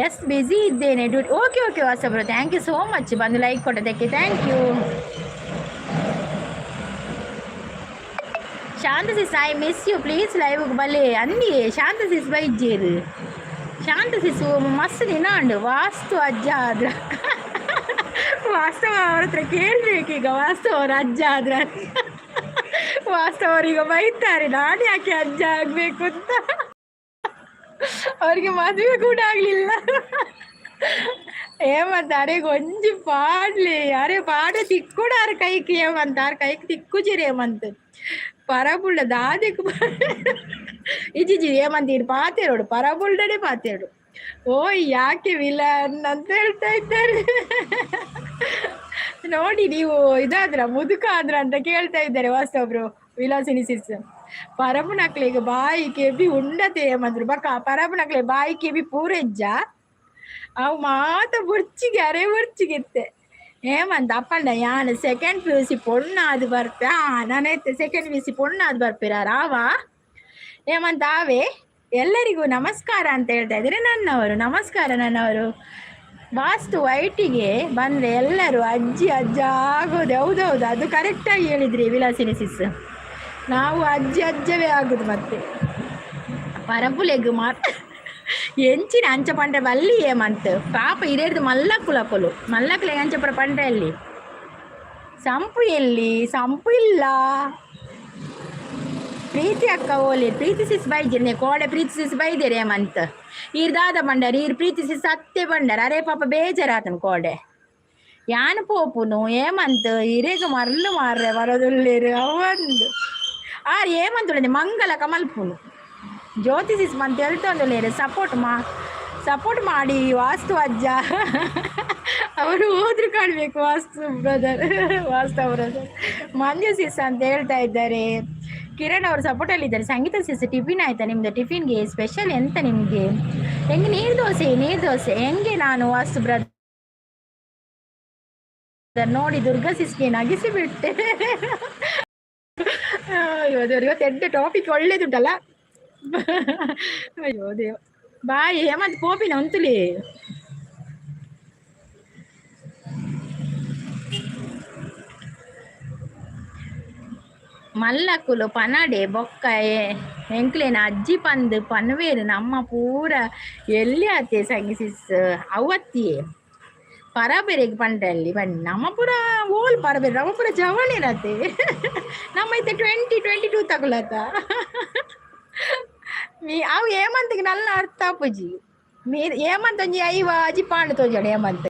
ಎಸ್, ಬ್ಯುಸಿ ಇದ್ದೇನೆ ಡ್ಯೂಟಿ. ಓಕೆ ಓಕೆ ವಾಸಬ್ರು, thank you so much ಬಂದು ಲೈಕ್ ಕೊಟ್ಟದಕ್ಕೆ, thank you. Shanta sis, I miss you, please live ಬಲೆ ಅಂದಿ. ಶಾಂತ ಸಿಸ್ ಬೈಜೇರು. ಶಾಂತ ಸಿಸ್ ಮಸ್ತ್ ದಿನ ಉಂಡು. ವಾಸ್ತು ಅಜ್ಜ ಆದ್ರ ವಾಸ್ತವ ಅವ್ರ ಹತ್ರ ಕೇಳಬೇಕು ಈಗ. ವಾಸ್ತವ ಅವ್ರ ಅಜ್ಜ ಆದ್ರ, ವಾಸ್ತವ ಅವ್ರೀಗ ಬೈತಾರೆ, ನಾನು ಯಾಕೆ ಅಜ್ಜ ಆಗಬೇಕು ಅಂತ. ಅವ್ರಿಗೆ ಮದುವೆ ಕೂಡ ಆಗಲಿಲ್ಲ. ಹೇಮಂತ್ ಅರೆಗ್ ಒಂಜಿ ಪಾಡ್ಲಿ, ಅರೆ ಪಾಡ ತಿಕ್ಕುಡ ಆರ್ ಕೈಕ್. ಹೇಮಂತ್ ಆರ್ ಕೈಕ್ ತಿಕ್ಕುಜಿರ್ ಹೇಮಂತ್. ಪರಬುಳ್ಳ ದಾದೆಕ್ ಇಜ್ಜಿಜಿ ಹೇಮಂತ್, ಇರ್ ಪಾತೆರೋಡು, ಪರಬುಳ್ಡನೆ ಪಾತೆರೋಡು. ಓಯ್ ಯಾಕೆ ವಿಲನ್ ಅಂತ ಹೇಳ್ತಾ ಇದ್ದಾರೆ ನೋಡಿ. ನೀವು ಇದಾದ್ರ ಮುದುಕ ಆದ್ರ ಅಂತ ಕೇಳ್ತಾ ಇದ್ದಾರೆ ವಾಸ್ತವ್ರು. ವಿಲಾಸಿನಿ ಸಿಸ್, ಪರಬುನಕ್ಲೆಗ್ ಬಾಯಿ ಕೆಬಿ ಉಂಡತೆ ಹೇಮಂದ್ರು. ಬಕ್ಕ ಪರಬುನಕ್ಲೆ ಬಾಯಿ ಕೆಬಿ ಪೂರೆಜ್ಜ, ಅವು ಮಾತ ಬುರ್ಚಿಗೆ ಅರೆ ಬುರ್ಚಿಗಿತ್ತೆ. ಹೇಮಂತ್ ಅಪ್ಪಂಡ ಯಾನ್ ಸೆಕೆಂಡ್ ಪಿಯುಸಿ ಪೊಣ್ಣಾದ್ ಬರ್ಪೆ. ನಾನೈತೆ ಸೆಕೆಂಡ್ ಪಿಯುಸಿ ಪೊಣ್ಣಾದ್ ಬರ್ಪಿರ ರಾವ ಹೇಮಂತ್ ಆವೆ. ಎಲ್ಲರಿಗೂ ನಮಸ್ಕಾರ ಅಂತ ಹೇಳ್ತಾ ಇದ್ದಾರೆ ನನ್ನವರು. ನಮಸ್ಕಾರ ನನ್ನವರು. ವಾಸ್ತು ವೈಟಿಗೆ ಬಂದರೆ ಎಲ್ಲರೂ ಅಜ್ಜಿ ಅಜ್ಜ ಆಗೋದು. ಹೌದೌದು, ಅದು ಕರೆಕ್ಟಾಗಿ ಹೇಳಿದ್ರಿ ವಿಲಾಸಿನಿ ಸಿಸ್. ನಾವು ಅಜ್ಜಿ ಅಜ್ಜವೇ ಆಗೋದು. ಮತ್ತೆ ಪರಪುಲೆಗ್ ಮಾತ ಎಂಚಿನ ಅಂಚ ಪಂಡ್ರೆ ಬಲ್ಲಿ ಏಮಂತ ಪಾಪ ಇರೇರ್ದು ಮಲ್ಲಕ್ಕುಲಕುಲು ಮಲ್ಲಕ್ಕುಲೆ ಅಂಚಪುರ ಪಂಡ್ರೆ ಅಲ್ಲಿ ಸಂಪು ಎಲ್ಲಿ ಸಂಪು ಇಲ್ಲ. ಪ್ರೀತಿ ಅಕ್ಕ ಓಲಿ ಪ್ರೀತಿ ಸಿಸ್ ಬೈಜಿರ್ನೆ ಕೋಡೆ ಪ್ರೀತಿ ಸಿಸ್ ಬೈದಿರಿ ಏಮಂತ ಈರ್ ದಾದ ಬಂಡಾರ ಈರ್ ಪ್ರೀತಿ ಸಿಸ್ ಅತ್ತೆ ಬಂಡಾರ. ಅರೆ ಪಾಪ ಬೇಜಾರಾತನ ಕೋಡೆ ಯಾನ್ ಪೋಪುನು ಏಮಂತ ಇರೇಗ ಮರ್ಲು ಮಾರ್ರೆ ಬರೋದುಲ್ಲೇರು ಅವಂದು ಆರ್ ಏಮಂತ ಮಂಗಲ ಕಮಲ್ಪುನು ಜ್ಯೋತಿ ಸಿಸ್ ಮಂತ್ ಹೇಳ್ತೊಂದುಲ್ಲೇರು ಸಪೋರ್ಟ್ ಮಾ ಸಪೋರ್ಟ್ ಮಾಡಿ ವಾಸ್ತು ಅಜ್ಜ ಅವರು ಹೋದ್ರು ಕಾಣಬೇಕು. ವಾಸ್ತು ಬ್ರದರ್, ವಾಸ್ತು ಬ್ರದರ್ ಮಂಜು ಸಿಸ್ ಅಂತ ಹೇಳ್ತಾ ಇದ್ದಾರೆ. ಕಿರಣ್ ಅವರು ಸಪೋರ್ಟಲ್ಲಿದ್ದಾರೆ. ಸಂಗೀತ ಸಿಸ್, ಟಿಫಿನ್ ಆಯ್ತಾ ನಿಮ್ಮದು? ಟಿಫಿನ್ಗೆ ಸ್ಪೆಷಲ್ ಎಂತ ನಿಮಗೆ? ಹೆಂಗೆ ನೀರು ದೋಸೆ, ನೀರು ದೋಸೆ ಹೆಂಗೆ? ನಾನು ವಾಸ್ತು ಬ್ರದರ್ ನೋಡಿ ದುರ್ಗಾ ಸಿಸ್ಗೆ ನಗಿಸಿ ಬಿಟ್ಟೆ. ಅಯ್ಯೋ ದೇವ್ರ, ಇವತ್ತು ಎಡ್ಡೆ ಟಾಪಿಕ್ ಒಳ್ಳೇದುಂಟಲ್ಲ. ಅಯ್ಯೋ ದೇವ. ಬಾಯ್ ಹೇಮಂತ್ ಪೋಪಿನ ಉಂತುಲಿ. ಮಲ್ಲಕುಲು ಪನಡೆ ಬೊಕ್ಕ ಎಂಕ್ಲೇನ ಅಜ್ಜಿ ಪಂದ್ ಪನ್ವೇರು ನಮ್ಮ ಪೂರ ಎಲ್ಲಿ ಆತೆ ಸಂಗಿ ಸಿಸ್ ಅವತ್ತಿಯೇ ಪರಬೆರೆಗ್ ಪಂಡ್ರಲ್ಲಿ ಬನ್ನಿ. ನಮ್ಮ ಪೂರ ಓಲ್ ಪರಬೇರೆ, ನಮ್ಮ ಪೂರ ಜವಳಿರತೆ. ನಮ್ಮ ಐತೆ 20 22 ತಗುಲತ ಮೀ ಅವು ಹೇಮಂತ್ಗೆ ನಲ್ಲ ಅರ್ಥ ಆಪುಜಿ. ಮೀ ಹೇಮಂತ್ ಒಂಜಿ ಐವ ಅಜ್ಜಿ ಪಾಂಡು ತೋಜಣ ಹೇಮಂತ್.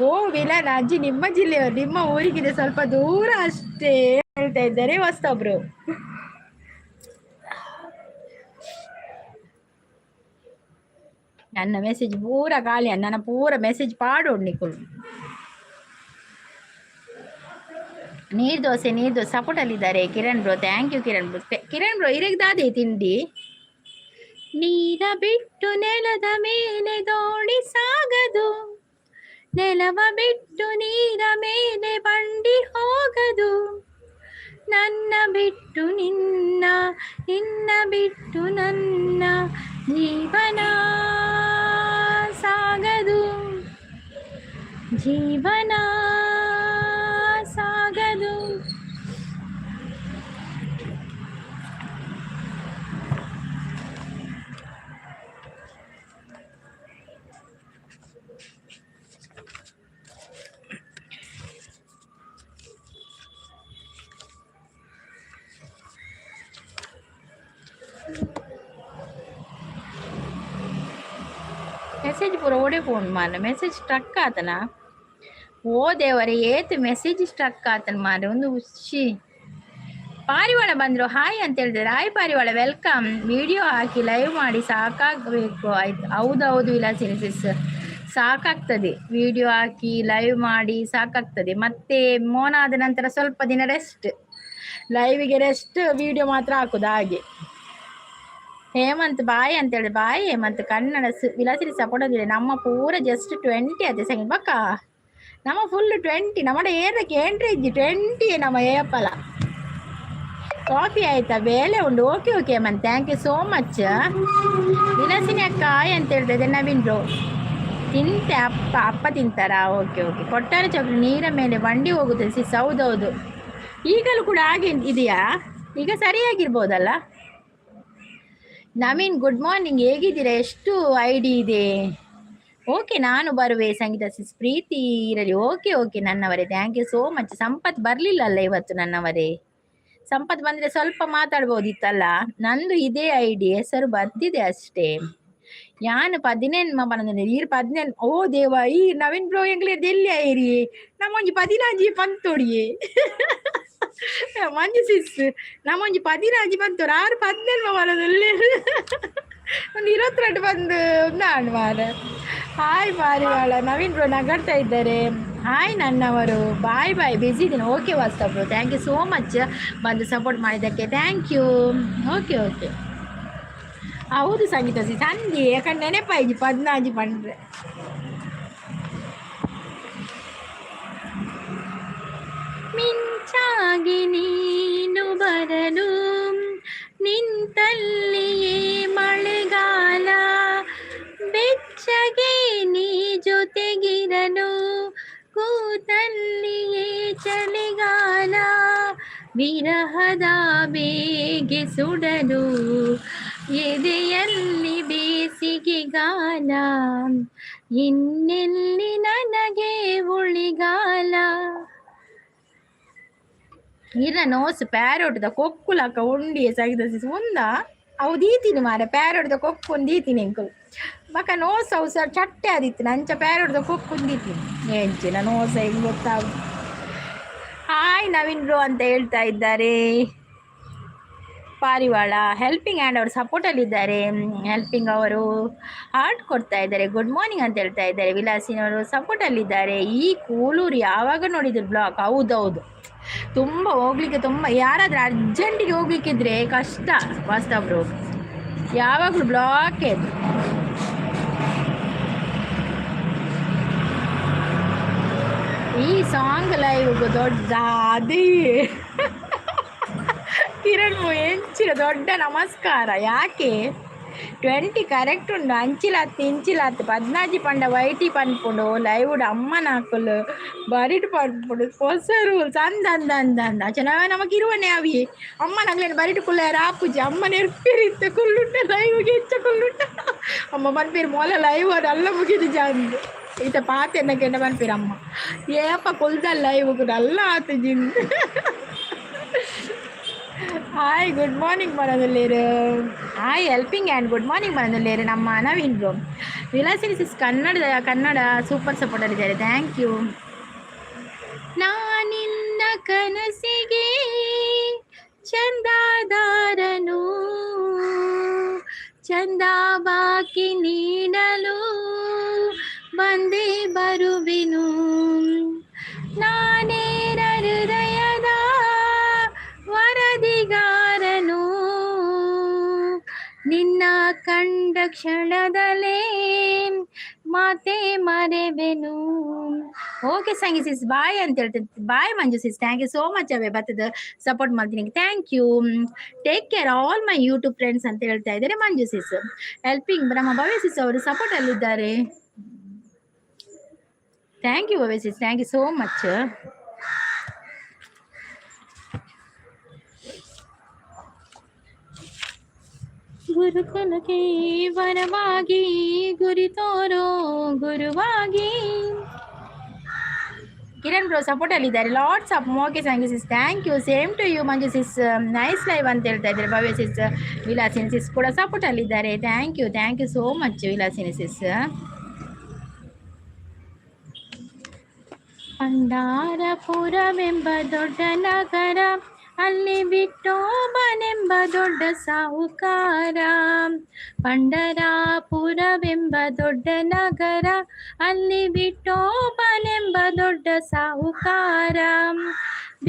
ಓ ವಿಲನ್ ಅಜ್ಜಿ, ನಿಮ್ಮ ಜಿಲ್ಲೆಯವರು, ನಿಮ್ಮ ಊರಿಗಿದೆ ಸ್ವಲ್ಪ ದೂರ ಅಷ್ಟೇ ಹೇಳ್ತಾ ಇದ್ದಾರೆ ಹೊಸ್ತೊಬ್ರು. ನನ್ನ ಮೆಸೇಜ್ ಪೂರ ಖಾಲಿ, ನನ್ನ ಪೂರ ಮೆಸೇಜ್ ಪಾಡು ನಿಕುಲು. ನೀರು ದೋಸೆ, ನೀರು ದೋಸೆ ಸಪೋರ್ಟಲ್ಲಿದ್ದಾರೆ Kiran bro. Thank you Kiran bro. Kiran bro, ಇರೆಗ್ ದಾದೆ ತಿಂಡಿ? ನೀರ ಬಿಟ್ಟು ನೆಲದ ಮೇಲೆ ದೋಣಿ ಸಾಗದು, ನೆಲವ ಬಿಟ್ಟು ನೀರ ಮೇಲೆ ಬಂಡಿ ಹೋಗದು, ನನ್ನ ಬಿಟ್ಟು ನಿನ್ನ, ನಿನ್ನ ಬಿಟ್ಟು ನನ್ನ ಜೀವನ ಸಾಗದು, ಜೀವನ ಸಾಗದು. ಮೆಸೇಜ್ ಪೂರ ಓಡೆ ಫೋನ್ ಮಾರ್ರೆ, ಮೆಸೇಜ್ ಸ್ಟ್ರಕ್ ಆತನ. ಓ ದೇವರೇ, ಏತ್ ಮೆಸೇಜ್ ಸ್ಟ್ರಕ್ ಆತನ ಮಾರ್ರೆ. ಒಂದು ಖುಷಿ. ಪಾರಿವಾಳ ಬಂದರು, ಹಾಯ್ ಅಂತ ಹೇಳಿದ್ರೆ. ಹಾಯ್ ಪಾರಿವಾಳ, welcome. Video ಹಾಕಿ ಲೈವ್ ಮಾಡಿ ಸಾಕಾಗಬೇಕು ಆಯ್ತು. ಹೌದೌದು ವಿಲಾಸಿನಿ ಸಿಸ್, ಸಾಕಾಗ್ತದೆ. ವಿಡಿಯೋ ಹಾಕಿ ಲೈವ್ ಮಾಡಿ ಸಾಕಾಗ್ತದೆ. ಮತ್ತೆ ಮೋನ ಆದ ನಂತರ ಸ್ವಲ್ಪ ದಿನ ರೆಸ್ಟ್, ಲೈವಿಗೆ ರೆಸ್ಟ್, ವಿಡಿಯೋ ಮಾತ್ರ ಹಾಕುದು ಹಾಗೆ. ಹೇಮಂತ್ ಬಾಯ್ ಅಂತ ಹೇಳಿ. ಬಾಯ್ ಹೇಮಂತ್. ಕನ್ನಡ ವಿಲಾಸಿನಿ ಸಪೋರ್ಟ್ ಅದಿಲ್ಲ. ನಮ್ಮ ಪೂರ ಜಸ್ಟ್ 20 ಅದೇ ಸಂಗೀತ ಬಕ್ಕ. ನಮ್ಮ ಫುಲ್ 20, ನಮ್ಮ ಏರಕ್ಕೆ ಎಂಟ್ರಿ ಇಜ್ಜಿ, 20 ನಮ್ಮ ಏಪಲ. ಕಾಫಿ ಆಯ್ತಾ? ಬೇಲೆ ಉಂಟು. Okay okay Hemant, thank you so much. Vilasini ಅಕ್ಕ ಆಯ್ ಅಂತ ಹೇಳ್ತಾ ನವೀನ್ ಬ್ರೋ. ತಿಂತೆ ಅಪ್ಪ, ಅಪ್ಪ ತಿಂತಾರಾ? Okay okay. ಕೊಟ್ಟಾರ ಚೌಕ್ರಿ ನೀರ ಮೇಲೆ ಬಂಡಿ ಹೋಗುತ್ತದೆ ಸಿಸ್. ಹೌದೌದು, ಈಗಲೂ ಕೂಡ ಹಾಗೆ ಇದೆಯಾ? ಈಗ ಸರಿಯಾಗಿರ್ಬೋದಲ್ಲ. ನವೀನ್ ಗುಡ್ ಮಾರ್ನಿಂಗ್, ಹೇಗಿದ್ದೀರಾ? ಎಷ್ಟು I D ಇದೆ? ಓಕೆ, ನಾನು ಬರುವೆ. ಸಂಗೀತ ಸಿಸ್ ಪ್ರೀತಿ ಇರಲಿ. ಓಕೆ ಓಕೆ ನನ್ನವರೇ, thank you so much. Sampath ಬರಲಿಲ್ಲ ಅಲ್ಲ ಇವತ್ತು ನನ್ನವರೇ? ಸಂಪತ್ ಬಂದರೆ ಸ್ವಲ್ಪ ಮಾತಾಡ್ಬೋದಿತ್ತಲ್ಲ. ನಂದು ಇದೇ I D, ಹೆಸರು ಬರ್ತಿದೆ ಅಷ್ಟೇ. ಯಾನು ಪದಿನೆನ್ಮ ಪನಂದ್ರೆ ಈರ್ ಪದಿನೆನ್. ಓ ದೇವ, ಈ ನವೀನ್ ಬ್ರೋ ಎಂಗ್ಲೇ ಎಲ್ಲಿ ಐರಿ? ನಮ್ಮೊಂಜಿ ಪದಿನಾಜಿ ಪಂತೋಡಿಯೇ. ಮಂಜು ಸಿಸ್, ನಮ್ಮೊಂಜಿ ಪದಿನಾಜಿ ಪಂತೋಡು, ಆರು ಪದಿನೆನ್ಮ ಬರೋದಲ್ಲಿ ಒಂದು 22 ಬಂದು ನಾನು ಮಾರ. ಹಾಯ್ ಪಾರಿವಾಳ. ನವೀನ್ ಬ್ರೋ ನಗಾಡ್ತಾ ಇದ್ದಾರೆ. ಹಾಯ್ ನನ್ನವರು, ಬಾಯ್ ಬಾಯ್, ಬ್ಯುಸಿ ಇದ್ದೀನಿ. Okay Vasta bro, thank you so much ಬಂದು ಸಪೋರ್ಟ್ ಮಾಡಿದ್ದಕ್ಕೆ. Thank you. Okay okay. ಹೌದು ಸಂಗೀತ ಸಿ ಸಂಧಿ, ಯಾಕಂದ್ರೆ ನೆನಪಾಯ್ಜಿ ಪದ್ನಾಜಿ ಪಂಡ್ರೆ. ಮಿಂಚಾಗಿ ನೀನು ಬರಲು ನಿಂತಲ್ಲಿಯೇ ಮಳೆಗಾಲ, ಬೆಚ್ಚಗೆ ನೀ ಜೊತೆಗಿರಲು. ಸುಡಲು, ಕೂತಲ್ಲಿಯೇ ಚಳಿಗಾಲ, ವಿರಹದ ಬೇಗೆ ಸುಡಲು, ಎದೆಯಲ್ಲಿ ಬೇಸಿಗೆಗಾಲ, ಇನ್ನೆಲ್ಲಿ ನನಗೆ ಉಳಿಗಾಲ. ಇರ ನೋಸು ಪ್ಯಾರೋಟ್ದ ಕೊಕ್ಕುಲಕ್ಕ ಉಂಡಿ ಸಗಿದ ಉಂದ ಅವು ದೀತೀನಿ ಮಾರೆ, ಪ್ಯಾರೋಟ್ದ ಕೊಕ್ಕು ದೀತೀನಿ ಎಂಕುಲು. ಬಕ ನೋಸು ಅವು ಸರ್ ಚಟ್ಟೆ ಆದಿತ್ತು ಅಂಚ ಪ್ಯಾರೋಟ್ದ ಕೊಕ್ಕು ದೀತೀನಿ. ಎಂಚಿನ ನೋಸ ಹೆಂಗ್ ಗೊತ್ತಾಗ. ಹಾಯ್ ನವೀನ್ ಬ್ರೋ ಅಂತ ಹೇಳ್ತಾ ಇದ್ದಾರೆ. ಪಾರಿವಾಳ ಹೆಲ್ಪಿಂಗ್ ಹ್ಯಾಂಡ್ ಅವರು ಸಪೋರ್ಟಲ್ಲಿದ್ದಾರೆ. ಹೆಲ್ಪಿಂಗ್ ಅವರು ಹಾರ್ಟ್ ಕೊಡ್ತಾ ಇದ್ದಾರೆ. ಗುಡ್ ಮಾರ್ನಿಂಗ್ ಅಂತ ಹೇಳ್ತಾ ಇದ್ದಾರೆ. ವಿಲಾಸಿನವರು ಸಪೋರ್ಟಲ್ಲಿದ್ದಾರೆ. ಈ ಕೂಲೂರು ಯಾವಾಗ ನೋಡಿದ್ರು ಬ್ಲಾಕ್. ಹೌದೌದು, ತುಂಬ ಹೋಗ್ಲಿಕ್ಕೆ ತುಂಬ ಯಾರಾದರೂ ಅರ್ಜೆಂಟಿಗೆ ಹೋಗ್ಲಿಕ್ಕಿದ್ರೆ ಕಷ್ಟ ವಾಸ್ತವ್ರು, ಯಾವಾಗಲೂ ಬ್ಲಾಕ್ ಅದು. ಈ ಸಾಂಗ್ ಲೈವ್ ದೊಡ್ಡ ಅದೇ ಕಿರಣ್ ಎಂಚಿನ ದೊಡ್ಡ ನಮಸ್ಕಾರ. ಯಾಕೆ 20 ಕರೆಕ್ಟ್ ಉಂಡು, ಅಂಚಿಲಾತ್ ಇಂಚಿಲಾತ್ ಪದ್ನಾಜಿ ಪಂಡ ವೈಟಿ ಪನ್ಪುಂಡು ಲೈವ್ ಅಮ್ಮನ ಹಾಕಲು ಬರಿಟ್ ಪನ್ಪುಂಡು. ಹೊಸ ರೂಲ್ಸ್ ಅಂದ ಅಂದ ಅಂದ ಅಂದ ಚೆನ್ನ ನಮಕ್ ಇರುವನೆ ಅವಿ ಅಮ್ಮನ ಅಗ್ಲೇನು ಬರಿಟ್ ಕುಲ್ಲ ಆಪುಜಿ. ಅಮ್ಮ ನೆರ್ಪಿರಿತ್ತ ಕುಲ್ಲುಂಟ ಲೈವ್ಗೆ ಹೆಚ್ಚ ಕುಲ್ಲುಂಟ. ಅಮ್ಮ ಪನ್ಪೇರು ಮೊಲ ಲೈವ್ ಅಲ್ಲ ಮುಗಿದು ಜಾಂದು ಈತ ಪಾತೆನ್ನ ಕೆಂಡ ಪನ್ಪೇರು ಅಮ್ಮ ಏಪ ಕುಲ್ದಲ್ಲ ಲೈವ್ ಅಲ್ಲ ಆತು ಜಿಂದ್. ಹಾಯ್ ಗುಡ್ ಮಾರ್ನಿಂಗ್ ಮನದಲ್ಲೇರು. Hi helping and good morning ಮನದಲ್ಲೇರು. ನಮ್ಮ ನವೀನ್ ಬ್ರೋ, ವಿಲಾಸಿನಿ ಸಿಸ್ ಕನ್ನಡದ ಕನ್ನಡ ಸೂಪರ್ ಸಪೋರ್ಟಲ್ಲಿದ್ದಾರೆ. Thank you. ನಾನಿನ್ನ ಕನಸಿಗೆ ಚಂದಾದಾರನು, ಚಂದ ಬಾಕಿ ನೀಡಲು ಬಂದೇ ಬರುವೆನು, ನಾನೇರ ಹೃದಯದ ವರದಿಗಾರನು, ನಿನ್ನ ಕಂಡ ಕ್ಷಣದಲ್ಲೇ ಮಾತೆ ಮರೆವೆನು. ಓಕೆ ಸಂಗಿ ಸಿಸ್, ಬಾಯ್ ಅಂತ ಹೇಳ್ತೀನಿ. Bye Manju sis, thank you so much. ಅವೇ ಬತ್ತದ ಸಪೋರ್ಟ್ ಮಾಡ್ತೀನಿ. Thank you, take care all my YouTube friends ಅಂತ ಹೇಳ್ತಾ ಇದ್ದಾರೆ ಮಂಜು ಸಿಸ್. ಹೆಲ್ಪಿಂಗ್ ನಮ್ಮ ಭವ್ಯ ಸಿಸ್ ಅವರು ಸಪೋರ್ಟ್ ಅಲ್ಲಿದ್ದಾರೆ. Thank you Bhavya sis, thank you so much. ಗುರುಕುಲಕ್ಕೆ ವರವಾಗಿ ಗುರಿ ತೋರೋ ಗುರುವಾಗಿ. ಕಿರಣ್ ಬ್ರೋ ಸಪೋರ್ಟ್ ಅಲ್ಲಿದ್ದಾರೆ. ಲಾಟ್ಸ್ ಆಫ್ ಮೋಕೆ ಸಂಗಿ sis, thank you, same to you Manju sis. Nice live ಅಂತ ಹೇಳ್ತಾ ಇದ್ದಾರೆ ಭವ್ಯ ಸಿಸ್. ವಿಲಾಸಿನಿ ಸಿಸ್ ಕೂಡ ಸಪೋರ್ಟ್ ಅಲ್ಲಿದ್ದಾರೆ. Thank you, thank you so much Vilasini sis. ಪಂಡಾರಪುರವೆಂಬ ದೊಡ್ಡ ನಗರ, ಅಲ್ಲಿ ವಿಠೋಬನೆಂಬ ದೊಡ್ಡ ಸಾಹುಕಾರ. ಪಂಡರಾಪುರವೆಂಬ ದೊಡ್ಡ ನಗರ, ಅಲ್ಲಿ ವಿಠೋಬನೆಂಬ ದೊಡ್ಡ ಸಾಹುಕಾರ.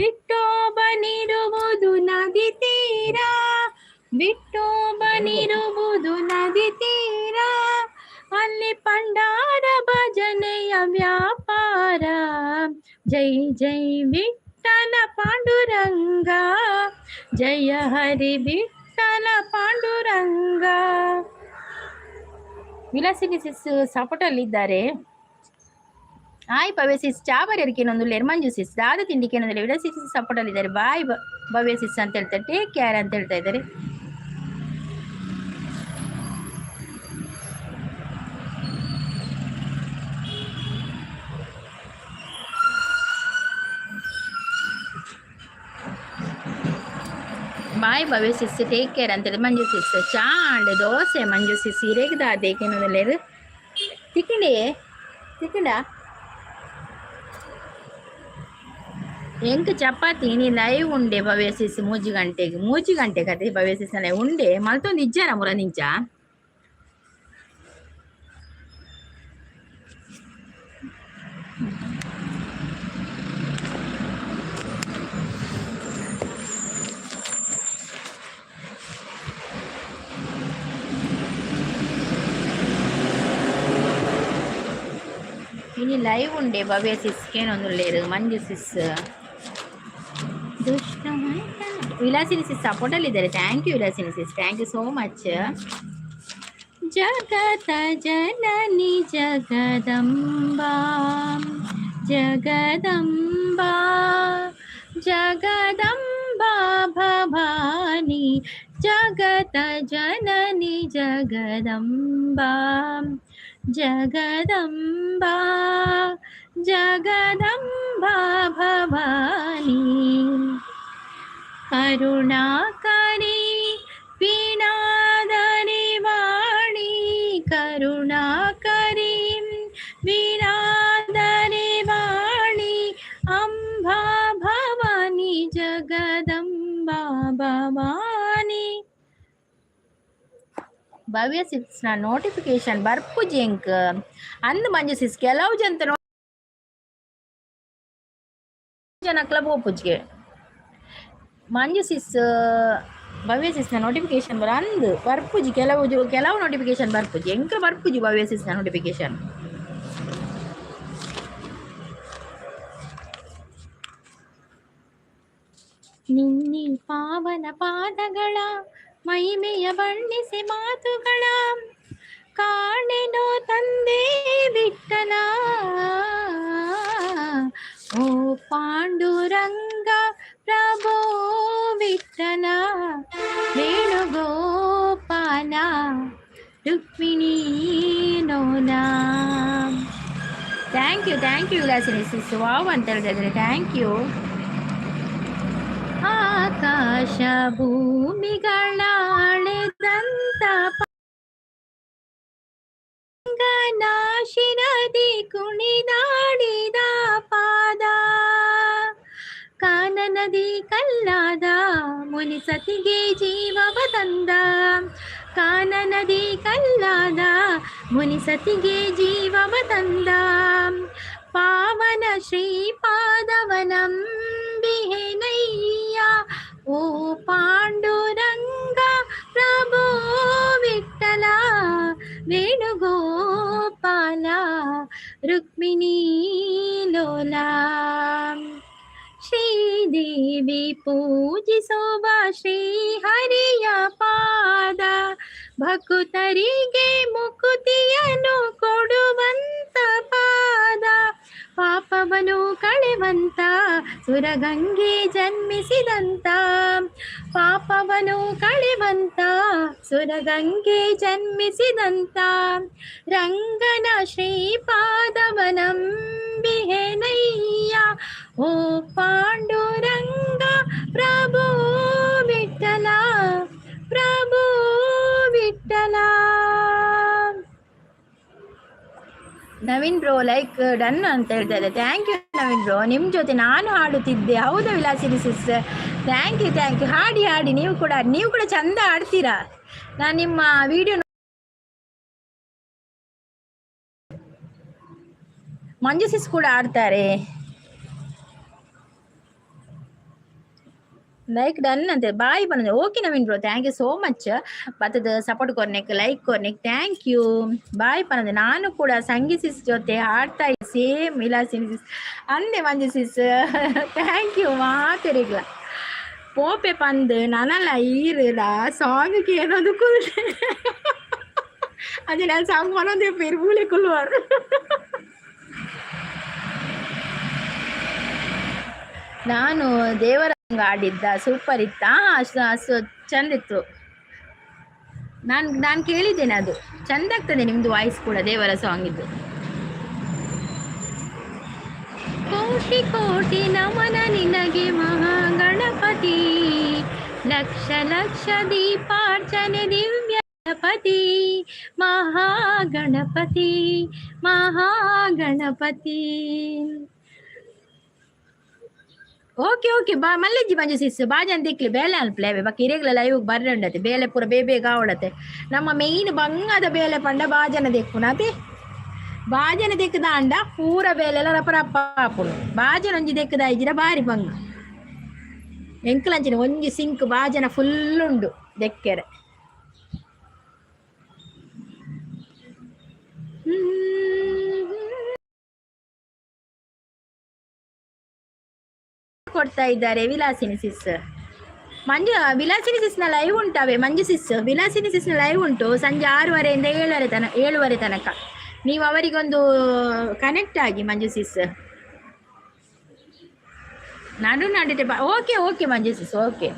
ವಿಠೋಬನಿರುವುದು ನದಿ ತೀರ, ವಿಠೋಬನಿರುವುದು ನದಿ ತೀರ, ಅಲ್ಲಿ ಪಂಡಾರ ಭಜನೆಯ ವ್ಯಾಪಾರ. ಜೈ ಜೈ ವಿಠಲ ಪಾಂಡುರಂಗ, ಜಯ ಹರಿ ವಿಠಲ ಪಾಂಡುರಂಗ. ವಿಲಾಸಿನಿ ಸಿಸ್ ಸಪೋರ್ಟಲ್ಲಿದ್ದಾರೆ. ಹಾಯ್ ಭವ್ಯ ಸಿಸ್, ಚಾಬರಿಯರ್ಕೇನೊಂದು ಮಂಜು ಸಿಸ್ ದಾದ ತಿಂಡಿಕೇನೊಂದಿಲ್ಲ. ವಿಲಾಸಿನಿ ಸಿಸ್ ಸಪೋರ್ಟಲ್ಲಿದ್ದಾರೆ. ಬಾಯ್ ಭವ್ಯ ಸಿಸ್ ಅಂತ ಹೇಳ್ತಾರೆ. ಟೇಕ್ ಕೇರ್ ಅಂತ ಹೇಳ್ತಾ ಇದ್ದಾರೆ. ಬಾಯ್ ಭವ್ಯ ಸಿಸ್, ಟೇಕ್ ಕೇರ್ ಅಂತೇಳಿ ಮಂಜು ಸಿಸ್. ಚಾ ಅಂಡ್ ದೋಸೆ ಮಂಜು ಸಿಸ್ ಇರೇಗ್ ದಾದೇಕೇನೊಂದಿಲ್ಲೇರು ತಿಕ್ಕಂಡಿ ತಿಕ್ಕಂಡ ಎಂಕ್ ಚಪಾತಿ ನೀ ಲೈವ್ ಉಂಡೆ ಭವ್ಯ ಸಿಸ್ ಮೂಜಿ ಗಂಟೆಗೆ, ಮೂಜಿ ಗಂಟೆ ಕತೆ ಭವ್ಯ ಸಿಸ್ ಲೈವ್ ಉಂಡೆ ಮಲ್ತೊಂದು ಇಜ್ಜಾರ ಮುರ ನಿಂಚ. ಇನಿ ಲೈವ್ ಉಂಡೆ ಭವ್ಯ ಸಿಸ್ ಕೇನೊಂದುಲ್ಲೇರು ಮಂಜು ಸಿಸ್. ದುಷ್ಟ ವಿಲಾಸಿನಿ ಸಿಸ್ ಸಪೋರ್ಟಲ್ಲಿದ್ದಾರೆ. Thank you Vilasini sis, thank you so much. ಜಗತ ಜನನಿ ಜಗದಂಬಾ, ಜಗದಂಬಾ, ಜಗದಂಬಾ ಭವಾನಿ, ಜಗತ ಜನನಿ ಜಗದಂಬಾ, ಜಗದಂಬಾ, ಜಗದಂಬಾ ಭವಾನಿ. ಕರುಣಾಕರಿ ವೀಣಾಧರಿ ವಾಣಿ, ಕರುಣಾಕರಿ ವೀಣಾಧರಿ ವಾಣಿ, ಅಂಬಾ ಭವಾನಿ, ಜಗದಂಬಾ ಭವಾನಿ. ಭವ್ಯ ಸಿಸ್ನ ನೋಟಿಫಿಕೇಶನ್ ಬರ್ಪುಜಿ ಎಂಕ್. ಅಂದ್ ಮಂಜು ಸಿಸ್, ಕೆಲವು ಜನ ಜನಕ್ಲ ಪೋಪುಜ್ಗೆ. ಮಂಜು ಸಿಸ್, ಭವ್ಯ ಸಿಸ್ನ ನೋಟಿಫಿಕೇಶನ್ ಬರ ಅಂದ್ ಬರ್ಪುಜಿ. ಕೆಲವು ಕೆಲವು ನೋಟಿಫಿಕೇಶನ್ ಬರ್ಪುಜಿ. ಎಂಕ್ ಬರ್ಪುಜಿ ಭವ್ಯ ಸಿಸ್ನ ನೋಟಿಫಿಕೇಶನ್. ನಿನ್ನಿ ಪಾವನ ಪಾದಗಳ ಮಹಿಮೆಯ ಬಣ್ಣಿಸಿ ಮಾತುಗಳ ಕಾಣೆನೋ ತಂದೆ ವಿಠಲ. ಓ ಪಾಂಡುರಂಗ ಪ್ರಭೋ Vittala, Venugopala, Rukmini ನೋಲ. Thank you, thank you Vilasini sis. Wow ಅಂತ ಹೇಳ್ತಾ ಇದ್ದಾರೆ. Thank you. ಆಕಾಶ ಭೂಮಿಗಳ ಅಳೆದಂತ ಶಿರದಿ ಕುಣಿದಾಡಿದ ಪಾದ, ಕಾನನದಿ ಕಲ್ಲಾದ ಮುನಿ ಸತಿಗೆ ಜೀವವ ತಂದ, ಕಾನನದಿ ಕಲ್ಲಾದ ಮುನಿ ಸತಿಗೆ ಜೀವವ ತಂದ, ಪಾವನ ಶ್ರೀಪಾದವನಂಬಿಹೆನಯ್ಯ. ಓ ಪಾಂಡುರಂಗ ಪ್ರಭೋ ವಿಠಲ, ವೇಣುಗೋಪಾಲ, ರುಕ್ಮಿಣೀ ಲೋಲ. ಶ್ರೀದೇವಿ ಪೂಜಿಸುವ ಶ್ರೀಹರಿಯ ಪಾದ, ಭಕುತರಿಗೆ ಮುಕುತಿಯನ್ನು ಕೊಡುವಂತ ಪಾದ, ಪಾಪವನು ಕಳೆವಂತ ಸುರಗಂಗೆ ಜನ್ಮಿಸಿದಂತ, ಪಾಪವನು ಕಳೆವಂತ ಸುರಗಂಗೆ ಜನ್ಮಿಸಿದಂತ, ರಂಗನ ಶ್ರೀಪಾದವನಂಬಿಹೆನಯ್ಯ. ಓ ಪಾಂಡುರಂಗ ಪ್ರಭೋ ವಿಠಲ, ಪ್ರಭೋ Vithala. Naveen bro like done ಅಂತ ಹೇಳ್ತಾ ಇದ್ದೆ. Thank you Naveen bro. ನಿಮ್ಮ ಜೊತೆ ನಾನು ಹಾಡುತ್ತಿದ್ದೆ. ಹೌದಾ Vilasini sis? Thank you, thank you. ಹಾಡಿ ಹಾಡಿ, ನೀವು ಕೂಡ ಚಂದ ಹಾಡ್ತೀರಾ. ನಾನು ನಿಮ್ಮ ವಿಡಿಯೋ. ಮಂಜು ಸಿಸ್ ಕೂಡ ಆಡ್ತಾರೆ. ಲೈಕ್ ಡನ್ ಅಂತೆ. ಬಾಯ್ ಬಂದ್ರೆ. Okay Naveen bro, thank you so much. ಬತ್ತದ support ಕೊರ್ನೆಕ್, like ಕೊರ್ನೆಕ್, thank you. ಬಾಯ್ ಪನಂದೆ. ನಾನು ಕೂಡ ಸಂಗಿ ಸಿಸ್ ಜೊತೆ ಹಾಡ್ತಾ ಸೇಮ್ ವಿಲಾಸಿನಿ ಸಿಸ್ ಅಂದೆ. ಮಂಜು ಸಿಸ್, thank you. ಮಾತೆರಿಗ್ಲ ಪೋಪೆ ಪಂದ್ ನನಲ ಈರುಲ ಸಾಂಗ್ ಕೇಳೋದು ಕುಲ್ಲೆ. ಅದೇ ನಾನು ಸಾಂಗ್ ಮಾಡೋದೇ ಪೇರು ಕುಲ್ವಾರು. ನಾನು ದೇವರ ಆಡಿದ್ದ ಸೂಪರ್ ಇತ್ತಾ? ಚಂದ ಇತ್ತು. ನಾನು ನಾನು ಕೇಳಿದ್ದೇನೆ, ಅದು ಚಂದ ಆಗ್ತದೆ ನಿಮ್ಮದು ವಾಯ್ಸ್ ಕೂಡ ದೇವರ ಸಾಂಗ್ ಇದ್ದು. ಕೋಟಿ ಕೋಟಿ ನಮನ ನಿನಗೆ ಮಹಾಗಣಪತಿ, ಲಕ್ಷ ಲಕ್ಷ ದೀಪಾರ್ಚನೆ ದಿವ್ಯ ಗಣಪತಿ, ಮಹಾಗಣಪತಿ, ಮಹಾಗಣಪತಿ. ಓಕೆ ಓಕೆ, ಬಾ ಮಲ್ಲೆಜ್ಜಿ ಮಂಜು ಸಿಸ್ ಬಾಜನ್ ದಿಕ್ಲಿ ಬೇಲೆ ಅನ್ಪ್ಲೆ ಬಕ್ಕ ಇರೆಗ್ಲ ಲೈವ್ ಬರ್ರಂಡತೆ. ಬೇಲೆ ಪೂರ ಬೇ ಬೇಗ ಆವಡತೆ. ನಮ್ಮ ಮೇಯ್ನ್ ಬಂಗದ ಬೇಲೆ ಪಂಡ ಬಾಜನ ದೆಕ್ಕುನತೆ. ಬಾಜನ ದೆಕ್ಕದ ಅಂಡ ಪೂರ ಬೇಲೆಲ್ಲ ರಪ್ಪ ರಪ್ಪ ಆಪುಂಡು. ಬಾಜನ ಒಂಜಿ ದೆಕ್ಕದ ಇಜ್ಜಿಡ ಬಾರಿ ಬಂಗ. ಎಂಕಲಂಚಿನ ಒಂಜಿ ಸಿಂಕ್ ಬಾಜನ ಫುಲ್ ಉಂಡು ದೆಕ್ಕೆರೆ. ಕೊಡ್ತಾ ಇದ್ದಾರೆ ವಿಲಾಸಿನಿ ಸಿಸ್. ಮಂಜು ವಿಲಾಸಿನಿ ಸಿಸ್ನ ಲೈವ್ ಉಂಟಾವೆ. ಮಂಜು ಸಿಸ್, ವಿಲಾಸಿನಿ ಸಿಸ್ನ ಲೈವ್ ಉಂಟು ಸಂಜೆ 6:30ಯಿಂದ 7:30 ತನಕ, 7:30 ತನಕ. ನೀವು ಅವರಿಗೊಂದು ಕನೆಕ್ಟ್ ಆಗಿ ಮಂಜು ಸಿಸ್. ನಡು ನಡಿಟೆ. ಓಕೆ ಓಕೆ ಮಂಜು ಸಿಸ್, ಓಕೆ.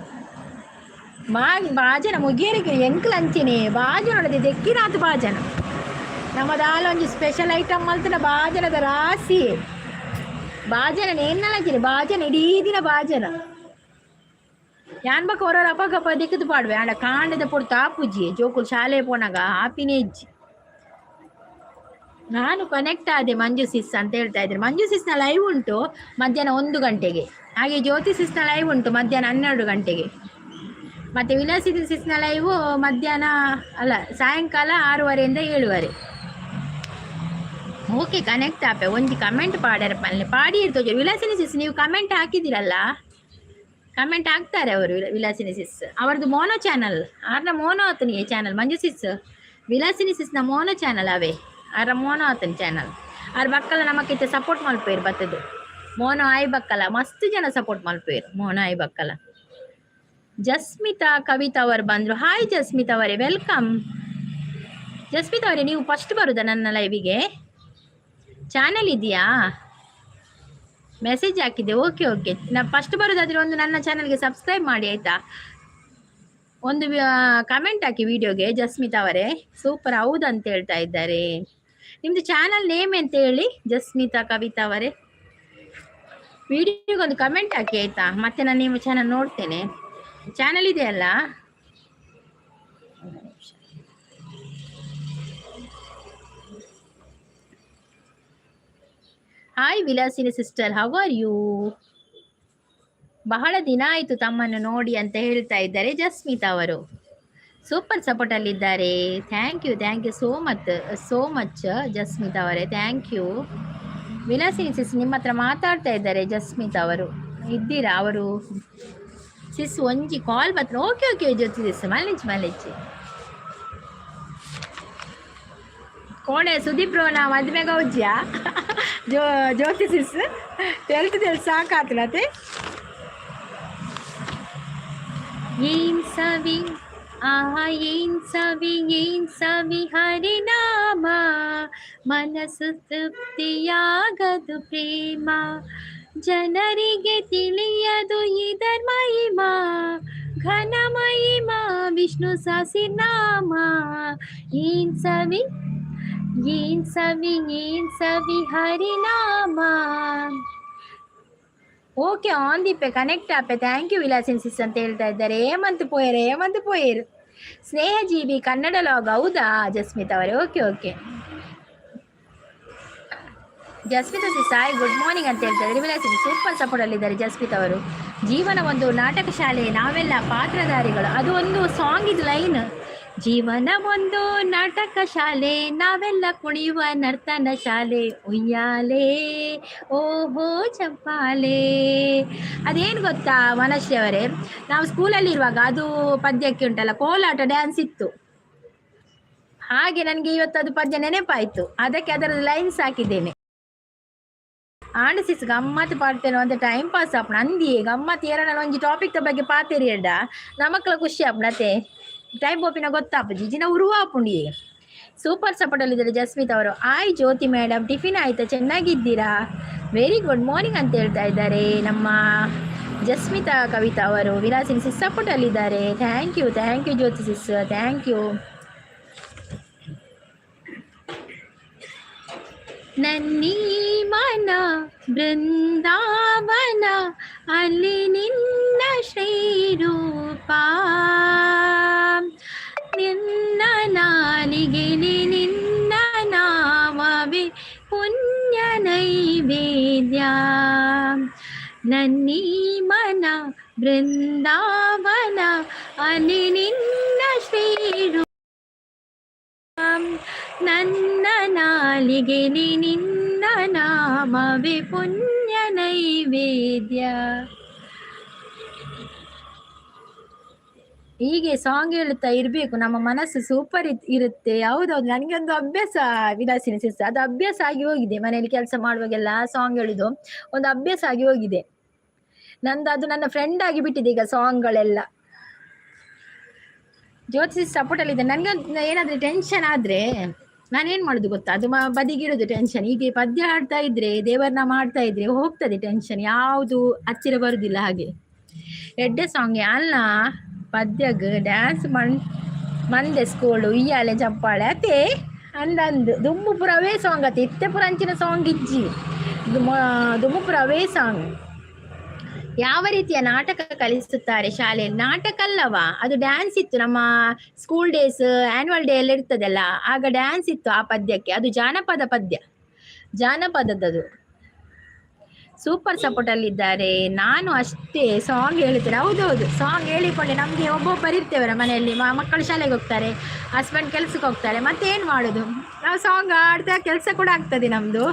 ಮಾ ಬಾಜನ ಮುಗಿಯರಿಗೆ ಎಂಕ್ಲ ಅಂಚಿನಿ ಬಾಜನ ದೆಕ್ಕಿನಾತು ಬಾಜನ. ನಮ್ಮ ದಾಲ ಒಂಜಿ ಸ್ಪೆಷಲ್ ಐಟಮ್ ಮಲ್ತನ ಬಾಜನದ ರಾಸಿ. ಬಾಜನ ನೇನ್ನಲಂಚಿನಿ ಬಾಜನ, ಇಡೀ ದಿನ ಬಾಜನ. ಯಾನ್ ಬಕ ಹೊರ ಅಪಗಪ ದಿಕ್ಕದು ಪಾಡ್ವೆ. ಆಂಡ ಕಾಂಡದ ಪೊರ್ತು ಆಪುಜಿ, ಜೋಕುಲು ಶಾಲೆ ಪೋನಾಗ ಆಪಿನೇ ಇಜ್ಜಿ. ನಾನು ಕನೆಕ್ಟ್ ಆದೆ ಮಂಜು ಸಿಸ್ ಅಂತ ಹೇಳ್ತಾ ಇದ್ದಾರೆ. ಮಂಜು ಸಿಸ್ನ ಲೈವ್ ಉಂಟು ಮಧ್ಯಾಹ್ನ 1 ಗಂಟೆಗೆ. ಹಾಗೆ ಜ್ಯೋತಿ ಸಿಸ್ನ ಲೈವ್ ಉಂಟು ಮಧ್ಯಾಹ್ನ 12 ಗಂಟೆಗೆ. ಮತ್ತು ವಿಲಾಸಿನಿ ಸಿಸ್ನ ಲೈವು ಮಧ್ಯಾಹ್ನ ಅಲ್ಲ, ಸಾಯಂಕಾಲ 6:30ಯಿಂದ 7:30. ಓಕೆ, ಕನೆಕ್ಟ್ ಆಪೆ. ಒಂಜಿ ಕಮೆಂಟ್ ಪಾಡ್ಯಾರ ಪನ್ಲೆ. ಪಾಡಿ ಇರ್ತದೆ ವಿಲಾಸಿನಿ ಸಿಸ್. ನೀವು ಕಮೆಂಟ್ ಹಾಕಿದ್ದೀರಲ್ಲ, ಕಮೆಂಟ್ ಹಾಕ್ತಾರೆ ಅವರು. ವಿಲಾಸಿನಿ ಸಿಸ್ ಅವರದ್ದು ಮೋನೋ ಚಾನಲ್. ಆರ್ನ ಮೋನೋ ಆತನಿ ಚಾನಲ್. ಮಂಜು ಸಿಸ್, ವಿಲಾಸಿನಿ ಸಿಸ್ನ ಮೋನೋ ಚಾನಲ್ ಅವೇ. ಆರ ಮೋನೋ ಆತನ ಚಾನಲ್. ಆರ್ ಬಕ್ಕಲ ನಮಕಿತ್ತೆ ಸಪೋರ್ಟ್ ಮಲ್ಪೇರು ಬತ್ತದು. ಮೋನೋ ಆಯ್ ಬಕ್ಕಲ ಮಸ್ತ್ ಜನ ಸಪೋರ್ಟ್ ಮಲ್ಪೇರು ಮೋನೋ ಆಯ್ ಬಕ್ಕಲ. ಜಸ್ಮಿತಾ ಕವಿತಾ ಅವರು ಬಂದ್ರು. ಹಾಯ್ ಜಸ್ಮಿತಾ ಅವರೇ, welcome. Jasmita ಅವರೇ, ನೀವು ಫಸ್ಟ್ ಬರುದಾ ನನ್ನ ಲೈವಿಗೆ? ಚಾನಲ್ ಇದೆಯಾ? ಮೆಸೇಜ್ ಹಾಕಿದ್ದೆ. ಓಕೆ ಓಕೆ, ನಾ ಫಸ್ಟ್ ಬರೋದಾದ್ರೆ ಒಂದು ನನ್ನ ಚಾನಲ್ಗೆ ಸಬ್ಸ್ಕ್ರೈಬ್ ಮಾಡಿ, ಆಯ್ತಾ? ಒಂದು ಕಮೆಂಟ್ ಹಾಕಿ ವಿಡಿಯೋಗೆ. ಜಸ್ಮಿತಾ ಅವರೇ, ಸೂಪರ್, ಹೌದು ಅಂತ ಹೇಳ್ತಾ ಇದ್ದಾರೆ. ನಿಮ್ದು ಚಾನಲ್ ನೇಮ್ ಅಂತ ಹೇಳಿ ಜಸ್ಮಿತಾ ಕವಿತಾ ಅವರೇ. ವಿಡಿಯೋಗೆ ಒಂದು ಕಮೆಂಟ್ ಹಾಕಿ, ಆಯ್ತಾ? ಮತ್ತೆ ನಾನು ನಿಮ್ಮ ಚಾನಲ್ ನೋಡ್ತೇನೆ. ಚಾನಲ್ ಇದೆಯಲ್ಲ? ಒಂದು ನಿಮಿಷ. Hi Vilasini sister, how are you? ಬಹಳ ದಿನ ಆಯಿತು ತಮ್ಮನ್ನು ನೋಡಿ ಅಂತ ಹೇಳ್ತಾ ಇದ್ದಾರೆ ಜಸ್ಮಿತಾ ಅವರು. ಸೂಪರ್ ಸಪೋರ್ಟ್ ಅಲ್ಲಿದ್ದಾರೆ. Thank you, thank you so much, so much Jasmita ಅವರೇ, thank you. Vilasini ಸಿಸ್ ನಿಮ್ಮ ಹತ್ರ ಮಾತಾಡ್ತಾ ಇದ್ದಾರೆ ಜಸ್ಮಿತಾ ಅವರು. ಇದ್ದೀರಾ ಅವರು? ಸಿಸ್, ಒಂಜಿ ಕಾಲ್ ಬತ್ರ. ಓಕೆ ಓಕೆ ಜ್ಯೋತಿ ಸಿಸ್, ಮಲ್ಲಿಚ್ ಮಲ್ಲಿಚ್. ಕೋಣೆ ಸುದೀಪ್ ರೋನ ಮದ್ಮೆಗೆ ಗೌಜ್ಯ ಜ್ಯೋತಿ ಸಿಸ್. ತೆಲ್ತು ತೆಲ್ತು ಸಾಕಾತಲತೆ. ಏನ್ ಸವಿ, ಆಹಾ ಏನ್ ಸವಿ, ಏನ್ ಸವಿ ಹರಿನಾಮ, ಮನಸ್ಸು ತೃಪ್ತಿಯಾಗದು ಪ್ರೇಮ, ಜನರಿಗೆ ತಿಳಿಯದು ಇದರ್ ಮಹಿಮಾ, ಘನ ಮಹಿಮಾ ವಿಷ್ಣು ಸಹಸ್ರನಾಮ. ಏನ್ ಸವಿ, ಏನ್ ಸವಿ, ಏನ್ ಸವಿ ಹರಿನಾಮ. ಓಕೆ, ಆನ್ ದಿಪ್ಪೆ, ಕನೆಕ್ಟ್ ಆಪೆ. Thank you Vilasini ಸಿಸ್ ಅಂತ ಹೇಳ್ತಾ ಇದ್ದಾರೆ. ಹೇಮಂತ್ ಪೋಯರ್, ಹೇಮಂತ್ ಪೋಯರ್. ಸ್ನೇಹ ಜೀವಿ ಕನ್ನಡ ಲಾಗ್, ಹೌದಾ ಜಸ್ಮಿತ್ ಅವರೇ? Okay okay Jasmita sis, hi, good morning ಅಂತ ಹೇಳ್ತಾ ಇದ್ದಾರೆ. ವಿಲಾಸಿನಿ ಸೂಪರ್ ಸಪೋರ್ಟ್ ಅಲ್ಲಿದ್ದಾರೆ ಜಸ್ಮಿತ್ ಅವರು. ಜೀವನ ಒಂದು ನಾಟಕ ಶಾಲೆ, ನಾವೆಲ್ಲ ಪಾತ್ರಧಾರಿಗಳು. ಅದು ಒಂದು ಸಾಂಗ್ ಇದು ಲೈನ್. ಜೀವನ ಒಂದು ನಾಟಕ ಶಾಲೆ, ನಾವೆಲ್ಲ ಕುಣಿಯುವ ನರ್ತನ ಶಾಲೆ, ಉಯ್ಯಾಲೆ ಓಹೋ ಚಪ್ಪಾಲೆ. ಅದೇನು ಗೊತ್ತಾ ಮನಶ್ರೀ ಅವರೇ, ನಾವು ಸ್ಕೂಲಲ್ಲಿ ಇರುವಾಗ ಅದು ಪದ್ಯಕ್ಕೆ ಉಂಟಲ್ಲ, ಕೋಲಾಟ ಡ್ಯಾನ್ಸ್ ಇತ್ತು. ಹಾಗೆ ನನಗೆ ಇವತ್ತು ಅದು ಪದ್ಯ ನೆನಪಾಯ್ತು, ಅದಕ್ಕೆ ಅದರ ಲೈನ್ಸ್ ಹಾಕಿದ್ದೇನೆ. ಆಂಡ ಸಿಸ್ ಗಮ್ಮತ್ ಪಾಡ್ತೇನೆ ಅಂತ ಟೈಮ್ ಪಾಸ್ ಆಪುಂಡು ಅಂದಿಯೇ. ಗಮ್ಮತ್ ಏರನ ಒಂಜಿ ಟಾಪಿಕ್ ಬಗ್ಗೆ ಪಾತೆರಿಯಡ ನಮಕ್ಲ ಖುಷಿ ಆಪುಂಡು ಅತ್ತೆ. ಟೈಮ್ ಪೋಪಿನ ಗೊತ್ತಾಪುಜಿ, ಜಿನ ಉರುವ ಆಪುಂಡು. ಸೂಪರ್ ಸಪೋರ್ಟ್ ಅಲ್ಲಿದ್ದಾರೆ ಜಸ್ಮಿತ್ ಅವರು. ಹಾಯ್ ಜ್ಯೋತಿ ಮೇಡಮ್, ಟಿಫಿನ್ ಆಯ್ತಾ? ಚೆನ್ನಾಗಿದ್ದೀರಾ? ವೆರಿ ಗುಡ್ ಮಾರ್ನಿಂಗ್ ಅಂತ ಹೇಳ್ತಾ ಇದ್ದಾರೆ ನಮ್ಮ ಜಸ್ಮಿತಾ ಕವಿತಾ ಅವರು. ವಿಲಾಸಿನಿ ಸಿಸ್ ಸಪೋರ್ಟ್ ಅಲ್ಲಿದ್ದಾರೆ. Thank you, thank you Jyothi sis, thank you. ನನ್ನೀ ಮನ ಬೃಂದಾವನ, ಅಲ್ಲಿ ನಿನ್ನ ಶ್ರೀರೂಪ, ನಿನ್ನ ನಾಲಿಗೆಲಿ ನಿನ್ನ ನಾಮವೇ ಪುಣ್ಯ ನೈವೇದ್ಯ. ನನ್ನೀ ಮನ ಬೃಂದಾವನ, ಅಲ್ಲಿ ನಿನ್ನ ಶ್ರೀರೂ, ನನ್ನ ನಾಲಿಗೆಲಿ ನಿನ್ನ ನಾಮವೇ ಪುಣ್ಯ ನೈವೇದ್ಯ. ಹೀಗೆ ಸಾಂಗ್ ಹೇಳುತ್ತಾ ಇರಬೇಕು, ನಮ್ಮ ಮನಸ್ಸು ಸೂಪರ್ ಇರುತ್ತೆ. ಹೌದೌದು, ನನಗೆ ಒಂದು ಅಭ್ಯಾಸ ವಿಲಾಸಿನಿ ಸಿಸ್, ಅದು ಅಭ್ಯಾಸ ಆಗಿ ಹೋಗಿದೆ. ಮನೆಯಲ್ಲಿ ಕೆಲಸ ಮಾಡುವಾಗೆಲ್ಲ ಸಾಂಗ್ ಹೇಳುದು ಒಂದು ಅಭ್ಯಾಸ ಆಗಿ ಹೋಗಿದೆ. ನಂದು ಅದು ನನ್ನ ಫ್ರೆಂಡ್ ಆಗಿ ಬಿಟ್ಟಿದೆ ಈಗ ಸಾಂಗ್ಗಳೆಲ್ಲ. ಜ್ಯೋತಿ ಸಪೋರ್ಟಲ್ಲಿದೆ ನನಗೆ. ಏನಾದರೂ ಟೆನ್ಷನ್ ಆದರೆ ನಾನೇನು ಮಾಡೋದು ಗೊತ್ತಾ? ಅದು ಬದಿಗಿಡೋದು ಟೆನ್ಷನ್. ಹೀಗೆ ಪದ್ಯ ಹಾಡ್ತಾ ಇದ್ರೆ, ದೇವರನ್ನ ಮಾಡ್ತಾ ಇದ್ರೆ ಹೋಗ್ತದೆ ಟೆನ್ಷನ್, ಯಾವುದು ಹತ್ತಿರ ಬರುದಿಲ್ಲ ಹಾಗೆ. ಎಡ್ಡೆ ಸಾಂಗ್ ಅಲ್ಲ, ಪದ್ಯಗ್ ಡ್ಯಾನ್ಸ್ ಮಣ್ ಮಂದೆ ಸ್ಕೂಲು ಉಯ್ಯಾಲೆ ಚಪ್ಪಾಳೆ ಅತೆ ಅಂದಂದು ದುಮ್ಮು ಪುರ ಅವೇ ಸಾಂಗ್ ಅತ್ತೆ. ಇತ್ತೆ ಪುರ ಅಂಚಿನ ಸಾಂಗ್ ಇಜ್ಜಿ, ದುಮ್ಮು ಪುರ ಅವೇ ಸಾಂಗ್. ಯಾವ ರೀತಿಯ ನಾಟಕ ಕಲಿಸುತ್ತಾರೆ ಶಾಲೆಯಲ್ಲಿ? ನಾಟಕ ಅಲ್ಲವಾ, ಅದು ಡ್ಯಾನ್ಸ್ ಇತ್ತು. ನಮ್ಮ ಸ್ಕೂಲ್ ಡೇಸ್ ಆನ್ಯುವಲ್ ಡೇ ಎಲ್ಲ ಇರ್ತದಲ್ಲ, ಆಗ ಡ್ಯಾನ್ಸ್ ಇತ್ತು ಆ ಪದ್ಯಕ್ಕೆ. ಅದು ಜಾನಪದ ಪದ್ಯ, ಜಾನಪದದ್ದು. ಸೂಪರ್ ಸಪೋರ್ಟ್ ಅಲ್ಲಿ ಇದ್ದಾರೆ. ನಾನು ಅಷ್ಟೇ ಸಾಂಗ್ ಹೇಳ್ತೇನೆ. ಹೌದೌದು, ಸಾಂಗ್ ಹೇಳಿಕೊಂಡೆ. ನಮಗೆ ಒಬ್ಬೊಬ್ಬರು ಇರ್ತೇವೆ ಮನೆಯಲ್ಲಿ. ಮಕ್ಕಳು ಶಾಲೆಗೆ ಹೋಗ್ತಾರೆ, ಹಸ್ಬೆಂಡ್ ಕೆಲ್ಸಕ್ಕೆ ಹೋಗ್ತಾರೆ, ಮತ್ತೆ ಏನು ಮಾಡೋದು ನಾವು? ಸಾಂಗ್ ಆಡ್ತಾ ಕೆಲಸ ಕೂಡ ಆಗ್ತದೆ ನಮ್ಮದು.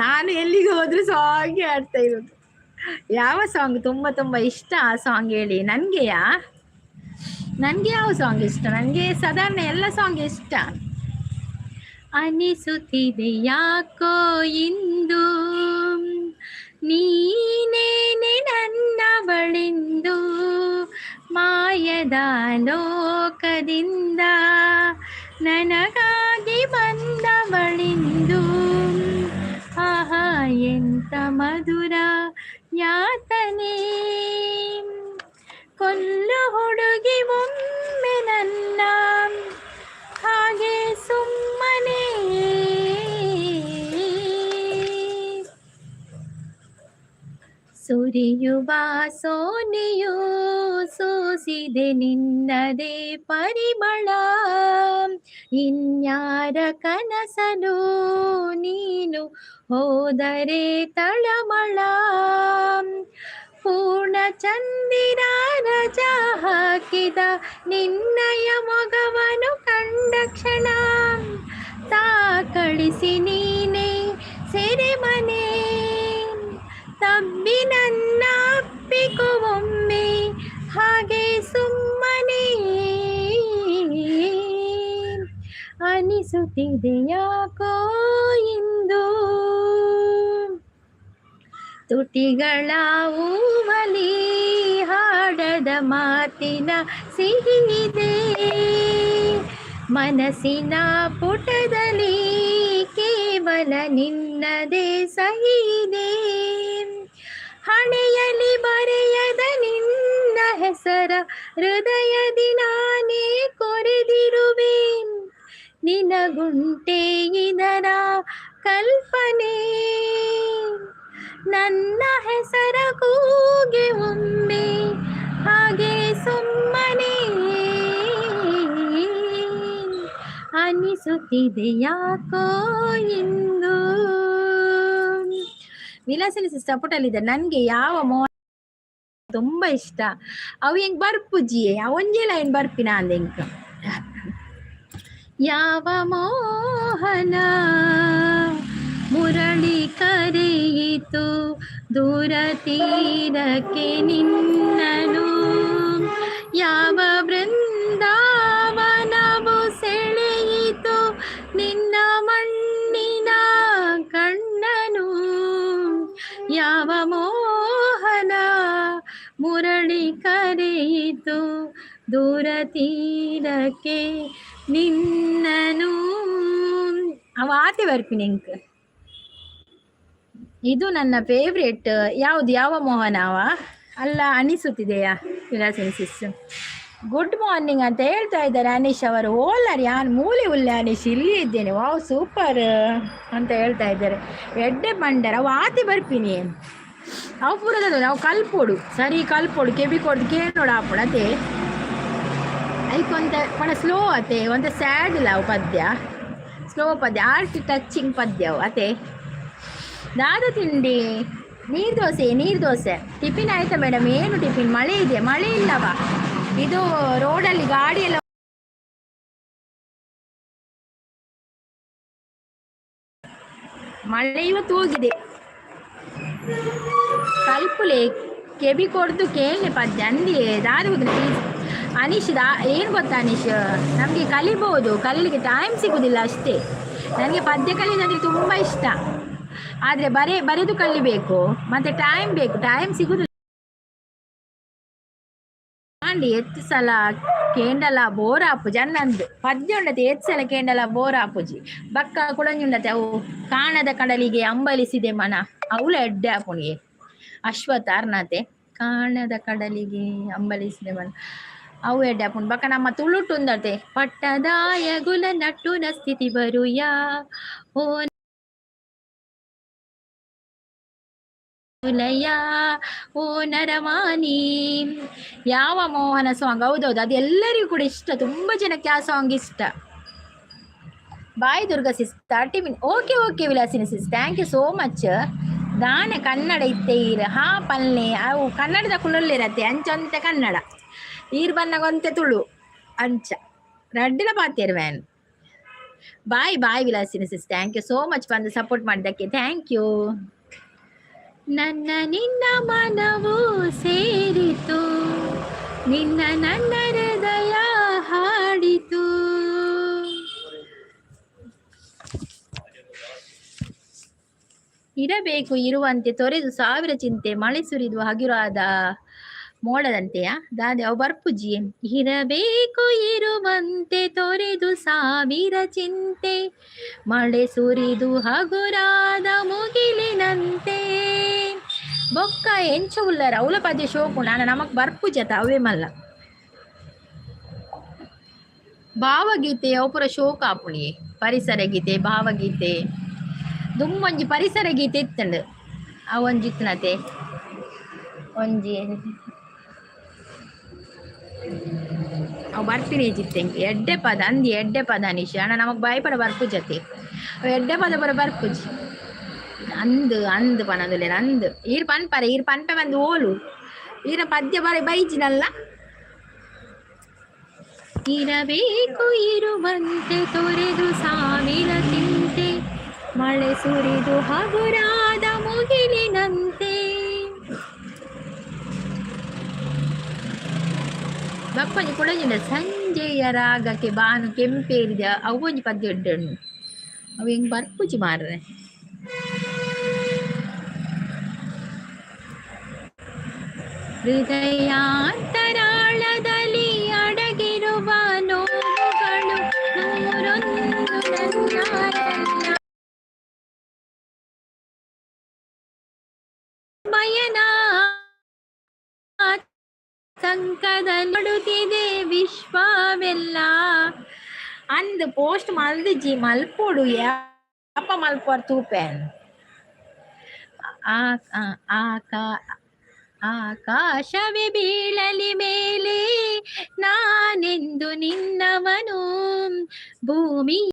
ನಾನು ಎಲ್ಲಿಗೆ ಹೋದ್ರು ಸಾಂಗ್ ಆಡ್ತಾ ಇರೋದು. ಯಾವ ಸಾಂಗ್ ತುಂಬ ತುಂಬ ಇಷ್ಟ? ಆ ಸಾಂಗ್ ಹೇಳಿ. ನನಗೆಯಾ? ನನಗೆ ಯಾವ ಸಾಂಗ್ ಇಷ್ಟ? ನನಗೆ ಸಾಧಾರಣ ಎಲ್ಲ ಸಾಂಗ್ ಇಷ್ಟ. ಅನಿಸುತ್ತಿದೆ ಯಾಕೋ ಇಂದು ನೀನೇನೆ ನನ್ನವಳೆಂದು, ಮಾಯದ ಲೋಕದಿಂದ ನನಗಾಗಿ ಬಂದವಳೆಂದು. ಆಹಾ, ಎಂತ ಮಧುರ ಯಾತನೆ, ಕೊಲ್ಲು ಹುಡುಗಿ ಒಮ್ಮೆ ನನ್ನ ಹಾಗೆ ಸುಮ್ಮನೆ. ಸುರಿಯುವ ಸೋನೆಯು ಸೂಸಿದೆ ನಿನ್ನದೇ ಪರಿಮಳ, ಇನ್ಯಾರ ಕನಸಲು ನೀನು ಹೋದರೆ ತಳಮಳ. ಪೂರ್ಣ ಚಂದಿರ ರಜಾ ಹಾಕಿದ ನಿನ್ನಯ ಮೊಗವನು ಕಂಡ ಕ್ಷಣ, ತಾ ಕಳಿಸಿ ನೀನೆ ಸೆರೆಮನೆ, ತಬ್ಬಿ ನನ್ನ ಅಪ್ಪಿಕೊ ಒಮ್ಮೆ ಹಾಗೆ ಸುಮ್ಮನೆ. ಅನಿಸುತ್ತಿದೆ ಯಾಕೋ ಇಂದು ತುಟಿಗಳ ಹೂವಲಿ ಹಾಡದ ಮಾತಿನ ಸಿಹಿಯಿದೆ, ಮನಸ್ಸಿನ ಪುಟದಲ್ಲಿ ಕೇವಲ ನಿನ್ನದೇ ಸಹಿಯಿದೆ. ಹಣೆಯಲ್ಲಿ ಬರೆಯದ ನಿನ್ನ ಹೆಸರ ಹೃದಯದಿ ನಾನೇ ಕೊರೆದಿರುವೆ, ನಿನಗುಂಟೆ ಇದರ ಕಲ್ಪನೆ? ನನ್ನ ಹೆಸರ ಕೂಗೆ ಒಮ್ಮೆ ಹಾಗೆ ಸುಮ್ಮನೆ. ಅನಿಸುತ್ತಿದೆ ಯಾಕೋ ಇಂದು. ವಿಲಾಸಿನಿ ಸಪೋರ್ಟ್. ನನಗೆ ಯಾವ ಮೋ ತುಂಬಾ ಇಷ್ಟ? ಅವು ಹೆಂಗ್ ಬರ್ಪುಜಿ, ಒಂಜೇ ಲೈನ್ ಬರ್ಪಿನ ಅಂದ ಎಂಕ್. ಯಾವ ಮೋಹನ ಮುರಳಿ ಕರೆಯಿತು ದೂರ ತೀರಕ್ಕೆ ನಿನ್ನನು, ಯಾವ ಬೃಂದಾವನವು ಸೆಳೆಯಿತು ನಿನ್ನ ಮಣ್ಣಿನ ಕಣ್ಣನು, ಯಾವ ಮೋಹನ ಮುರಳಿ ಕರೆಯಿತು ದೂರ ತೀರಕ್ಕೆ ನಿನ್ನನು. ಅವ ಆತೆ ಬರ್ಪಿನ ಎಂಕ್. ಇದು ನನ್ನ ಫೇವ್ರೇಟ್. ಯಾವುದು? ಯಾವ ಮೋಹನವ ಅಲ್ಲ? ಅನಿಸುತ್ತಿದೆಯಾ ವಿಲಾಸಿನಿ ಸಿಸ್? ಗುಡ್ ಮಾರ್ನಿಂಗ್ ಅಂತ ಹೇಳ್ತಾ ಇದ್ದಾರೆ ಅನೀಶ್ ಅವರು. ಓಲಾರ್ ಯಾನ್ ಮೂಲೆ ಉಲ್ಲೆ ಅನೀಶ್, ಇಲ್ಲಿ ಇದ್ದೇನೆ. ವಾವ್, ಸೂಪರ್ ಅಂತ ಹೇಳ್ತಾ ಇದ್ದಾರೆ. ಎಡ್ಡೆ ಬಂಡರ ಅವು ಆತಿ ಬರ್ಪಿನಿ. ಅವು ಪೂರದ ನಾವು ಕಲ್ಪೋಡು, ಸರಿ ಕಲ್ಪೋಡು, ಕೆಬಿ ಕೊಡ್ದು ಕೇಳೋಡು ಆಪೋಡು ಅದೇ. ಐಕೊಂತ ಪಣ ಸ್ಲೋ ಅತೆ, ಒಂತ ಸ್ಯಾಡ್ ಇಲ್ಲ ಅವು ಪದ್ಯ. ಸ್ಲೋ ಪದ್ಯ, ಆರ್ಟ್ ಟಚಿಂಗ್ ಪದ್ಯ ಅವು ಅತೆ. ದಾದ ತಿಂಡಿ? ನೀರು ದೋಸೆ, ನೀರು ದೋಸೆ. ಟಿಫಿನ್ ಆಯ್ತಾ ಮೇಡಮ್? ಏನು ಟಿಫಿನ್? ಮಳೆ ಇದೆ? ಮಳೆ ಇಲ್ಲವಾ? ಇದು ರೋಡಲ್ಲಿ ಗಾಡಿ ಎಲ್ಲ ಮಳೆ ಇವತ್ತು ಹೋಗಿದೆ. ಕಲ್ಪುಲೆ, ಕೆಬಿ ಕೊಡ್ದು ಕೇಳಿ ಪದ್ಯ ಅಂದಿ ದಾದ. ಪ್ಲೀಸ್ ಅನೀಶ್, ದಾ ಏನು ಗೊತ್ತಾ ಅನೀಶ್, ನಮಗೆ ಕಲಿಬೋದು, ಕಲೀಲಿಕ್ಕೆ ಟೈಮ್ ಸಿಗುದಿಲ್ಲ ಅಷ್ಟೇ. ನನಗೆ ಪದ್ಯ ಕಲಿಯೋದಂದ್ರೆ ತುಂಬ ಇಷ್ಟ. ಆದರೆ ಬರೆದು ಕಲಿಬೇಕು, ಮತ್ತೆ ಟೈಮ್ ಬೇಕು, ಟೈಮ್ ಸಿಗುದಿಲ್ಲ. ಆಂಡಿ ಎತ್ತು ಸಲ ಕೇಂಡಲ ಬೋರ್ ಆಪುಜಿ ಅನ್ನಂದು ಪದ್ಯ ಉಂಡತೆ. ಏತ್ ಸಲ ಕೇಂಡಲ ಬೋರ್ ಆಪುಜಿ. ಬಕ್ಕ ಕುಡಂಜುಂಡತೆ ಅವು ಕಾಣದ ಕಡಲಿಗೆ ಅಂಬಲಿಸಿದೆ ಮನ, ಅವಳ ಎಡ್ಡೆ ಆಪುಣಿಗೆ ಅಶ್ವತ್ಥ ಅರ್ನಾತೆ. ಕಾಣದ ಕಡಲಿಗೆ ಅಂಬಲಿಸಿದೆ ಮನ, ಅವು ಎಡ್ಡೆ ಆಪುಂಡು. ಬಕ್ಕ ನಮ್ಮ ತುಳುಟುಂದತೆ ಪಟ್ಟದಾಯ ಗುಲ ನಟ್ಟುನ ಸ್ಥಿತಿ ಬರುಯಾ ಓ ಲಯ ಓ ನರಮಾನಿ. ಯಾವ ಮೋಹನ ಸಾಂಗ್? ಹೌದೌದು, ಅದು ಎಲ್ಲರಿಗೂ ಕೂಡ ಇಷ್ಟ, ತುಂಬಾ ಜನಕ್ಕೆ ಆ ಸಾಂಗ್ ಇಷ್ಟ. Bye Durga sis, 30 minute. Okay okay Vilasini sis, thank you so much. ದಾನೆ ಕನ್ನಡ ಇತ್ತೆ ಈರ್ ಹಾ ಪಲ್ಲೆ ಅವು ಕನ್ನಡದ ಕುಲಲ್ಲಿರತ್ತೆ. ಅಂಚೊಂತೆ ಕನ್ನಡ ಈರ್ ಬನ್ನಗೊಂತೆ ತುಳು ಅಂಚ ರಡ್ಡಿನ ಪಾತೇರ್ ವ್ಯಾನ್. Bye bye Vilasini sis, thank you so much ಬಂದು ಸಪೋರ್ಟ್ ಮಾಡಿದ್ದಕ್ಕೆ, thank you. ನನ್ನ ನಿನ್ನ ಮನವು ಸೇರಿತು, ನಿನ್ನ ನನ್ನ ಹೃದಯ ಹಾಡಿತು. ಇರಬೇಕು ಇರುವಂತೆ ತೊರೆದು ಸಾವಿರ ಚಿಂತೆ, ಮಳೆ ಸುರಿದು ಹಗುರಾದ ಮೋಡದಂತೆಯಾ ದಾದೆ ಅವು ಬರ್ಪುಜಿ. ಇರಬೇಕು ಇರುವಂತೆ ತೊರೆದು ಸಾವಿರ ಚಿಂತೆ, ಮಳೆ ಸುರಿದು ಹಗುರಾದ ಮುಗಿಲಿನಂತೆ. ಬೊಕ್ಕ ಎಂಚ ಉಲ್ಲರ ಅವಲ ಪದ್ಯ ಶೋಕು ನಾನು ನಮಕ್ ಬರ್ಪುಜತ ಅವೇ ಮಲ್ಲ. ಭಾವಗೀತೆ ಅವು ಪೂರ ಶೋಕ ಆಪುಣಿಯೆ. ಪರಿಸರ ಗೀತೆ, ಭಾವಗೀತೆ, ದುಮ್ಮೊಂಜಿ ಪರಿಸರ ಗೀತೆ ಇತ್ತಂಡು. ಅವೊಂಜಿ ಇತ್ತನತೆ ಒಂಜಿ ಅವು ಬರ್ಪಿನಿ ಜಿತ್ತೆಂಕ್ ಎಡ್ಡೆ ಪದ ಅಂದಿ ಎಡ್ಡೆ ಪದ ನಿಶ್ ಅಣ್ಣ ನಮಕ್ ಬಾಯ್ಪಡ ಬರ್ಪುಜತೆ. ಅವು ಎಡ್ಡೆ ಪದ ಪೂರ ಬರ್ಪುಜಿ. ಅಂದ್ ಅಂದ್ ಪನೊಂದುಲ್ಲೆರ್ ಅಂದ್ ಈರ್ ಪನ್ಪರೆ ಈರ್ ಪನ್ಪೆ ಬಂದು ಓಲು ಈರ ಪದ್ಯ ಬರ ಬೈಜಿನಲ್ಲ. ಇರಬೇಕು ಇರುವಂತೆ ತೊರೆದು ಸಾವಿರ ಚಿಂತೆ, ಮಳೆ ಸುರಿದು ಹಗುರಾದ ಮುಗಿಲಿನಂತೆ. ಬಪ್ಪಂಜಿ ಕುಡಂಜಿನ ಸಂಜೆಯ ರಾಗಕ್ಕೆ ಬಾನು ಕೆಂಪೇರಿದ ಅವೊಂಜಿ ಪದ್ಯ ಉಂಟು. ಅವು ಹೆಂಗ್ ಬರ್ಪುಜಿ ಮಾರ್ರೆ. ಹೃದಯಾಂತರಾಳದಲ್ಲಿ ಅಡಗಿರುವ ನೋವುಗಳು ನೂರೊಂದು ನನ್ನ ಬಯನ ಸಂಕದಲ್ಲಿಡುತ್ತಿದೆ ವಿಶ್ವವೆಲ್ಲ. ಅಂದ್ ಪೋಸ್ಟ್ ಮಲ್ದಿಜಿ ಮಲ್ಪೊಡು ಯಾಪ ಮಲ್ಪುವರ್ ತೂಪೆನ್. ಆಕಾಶವೇ ಬೀಳಲಿ ಮೇಲೆ ನಾನೆಂದು ನಿನ್ನವನು, ಭೂಮಿ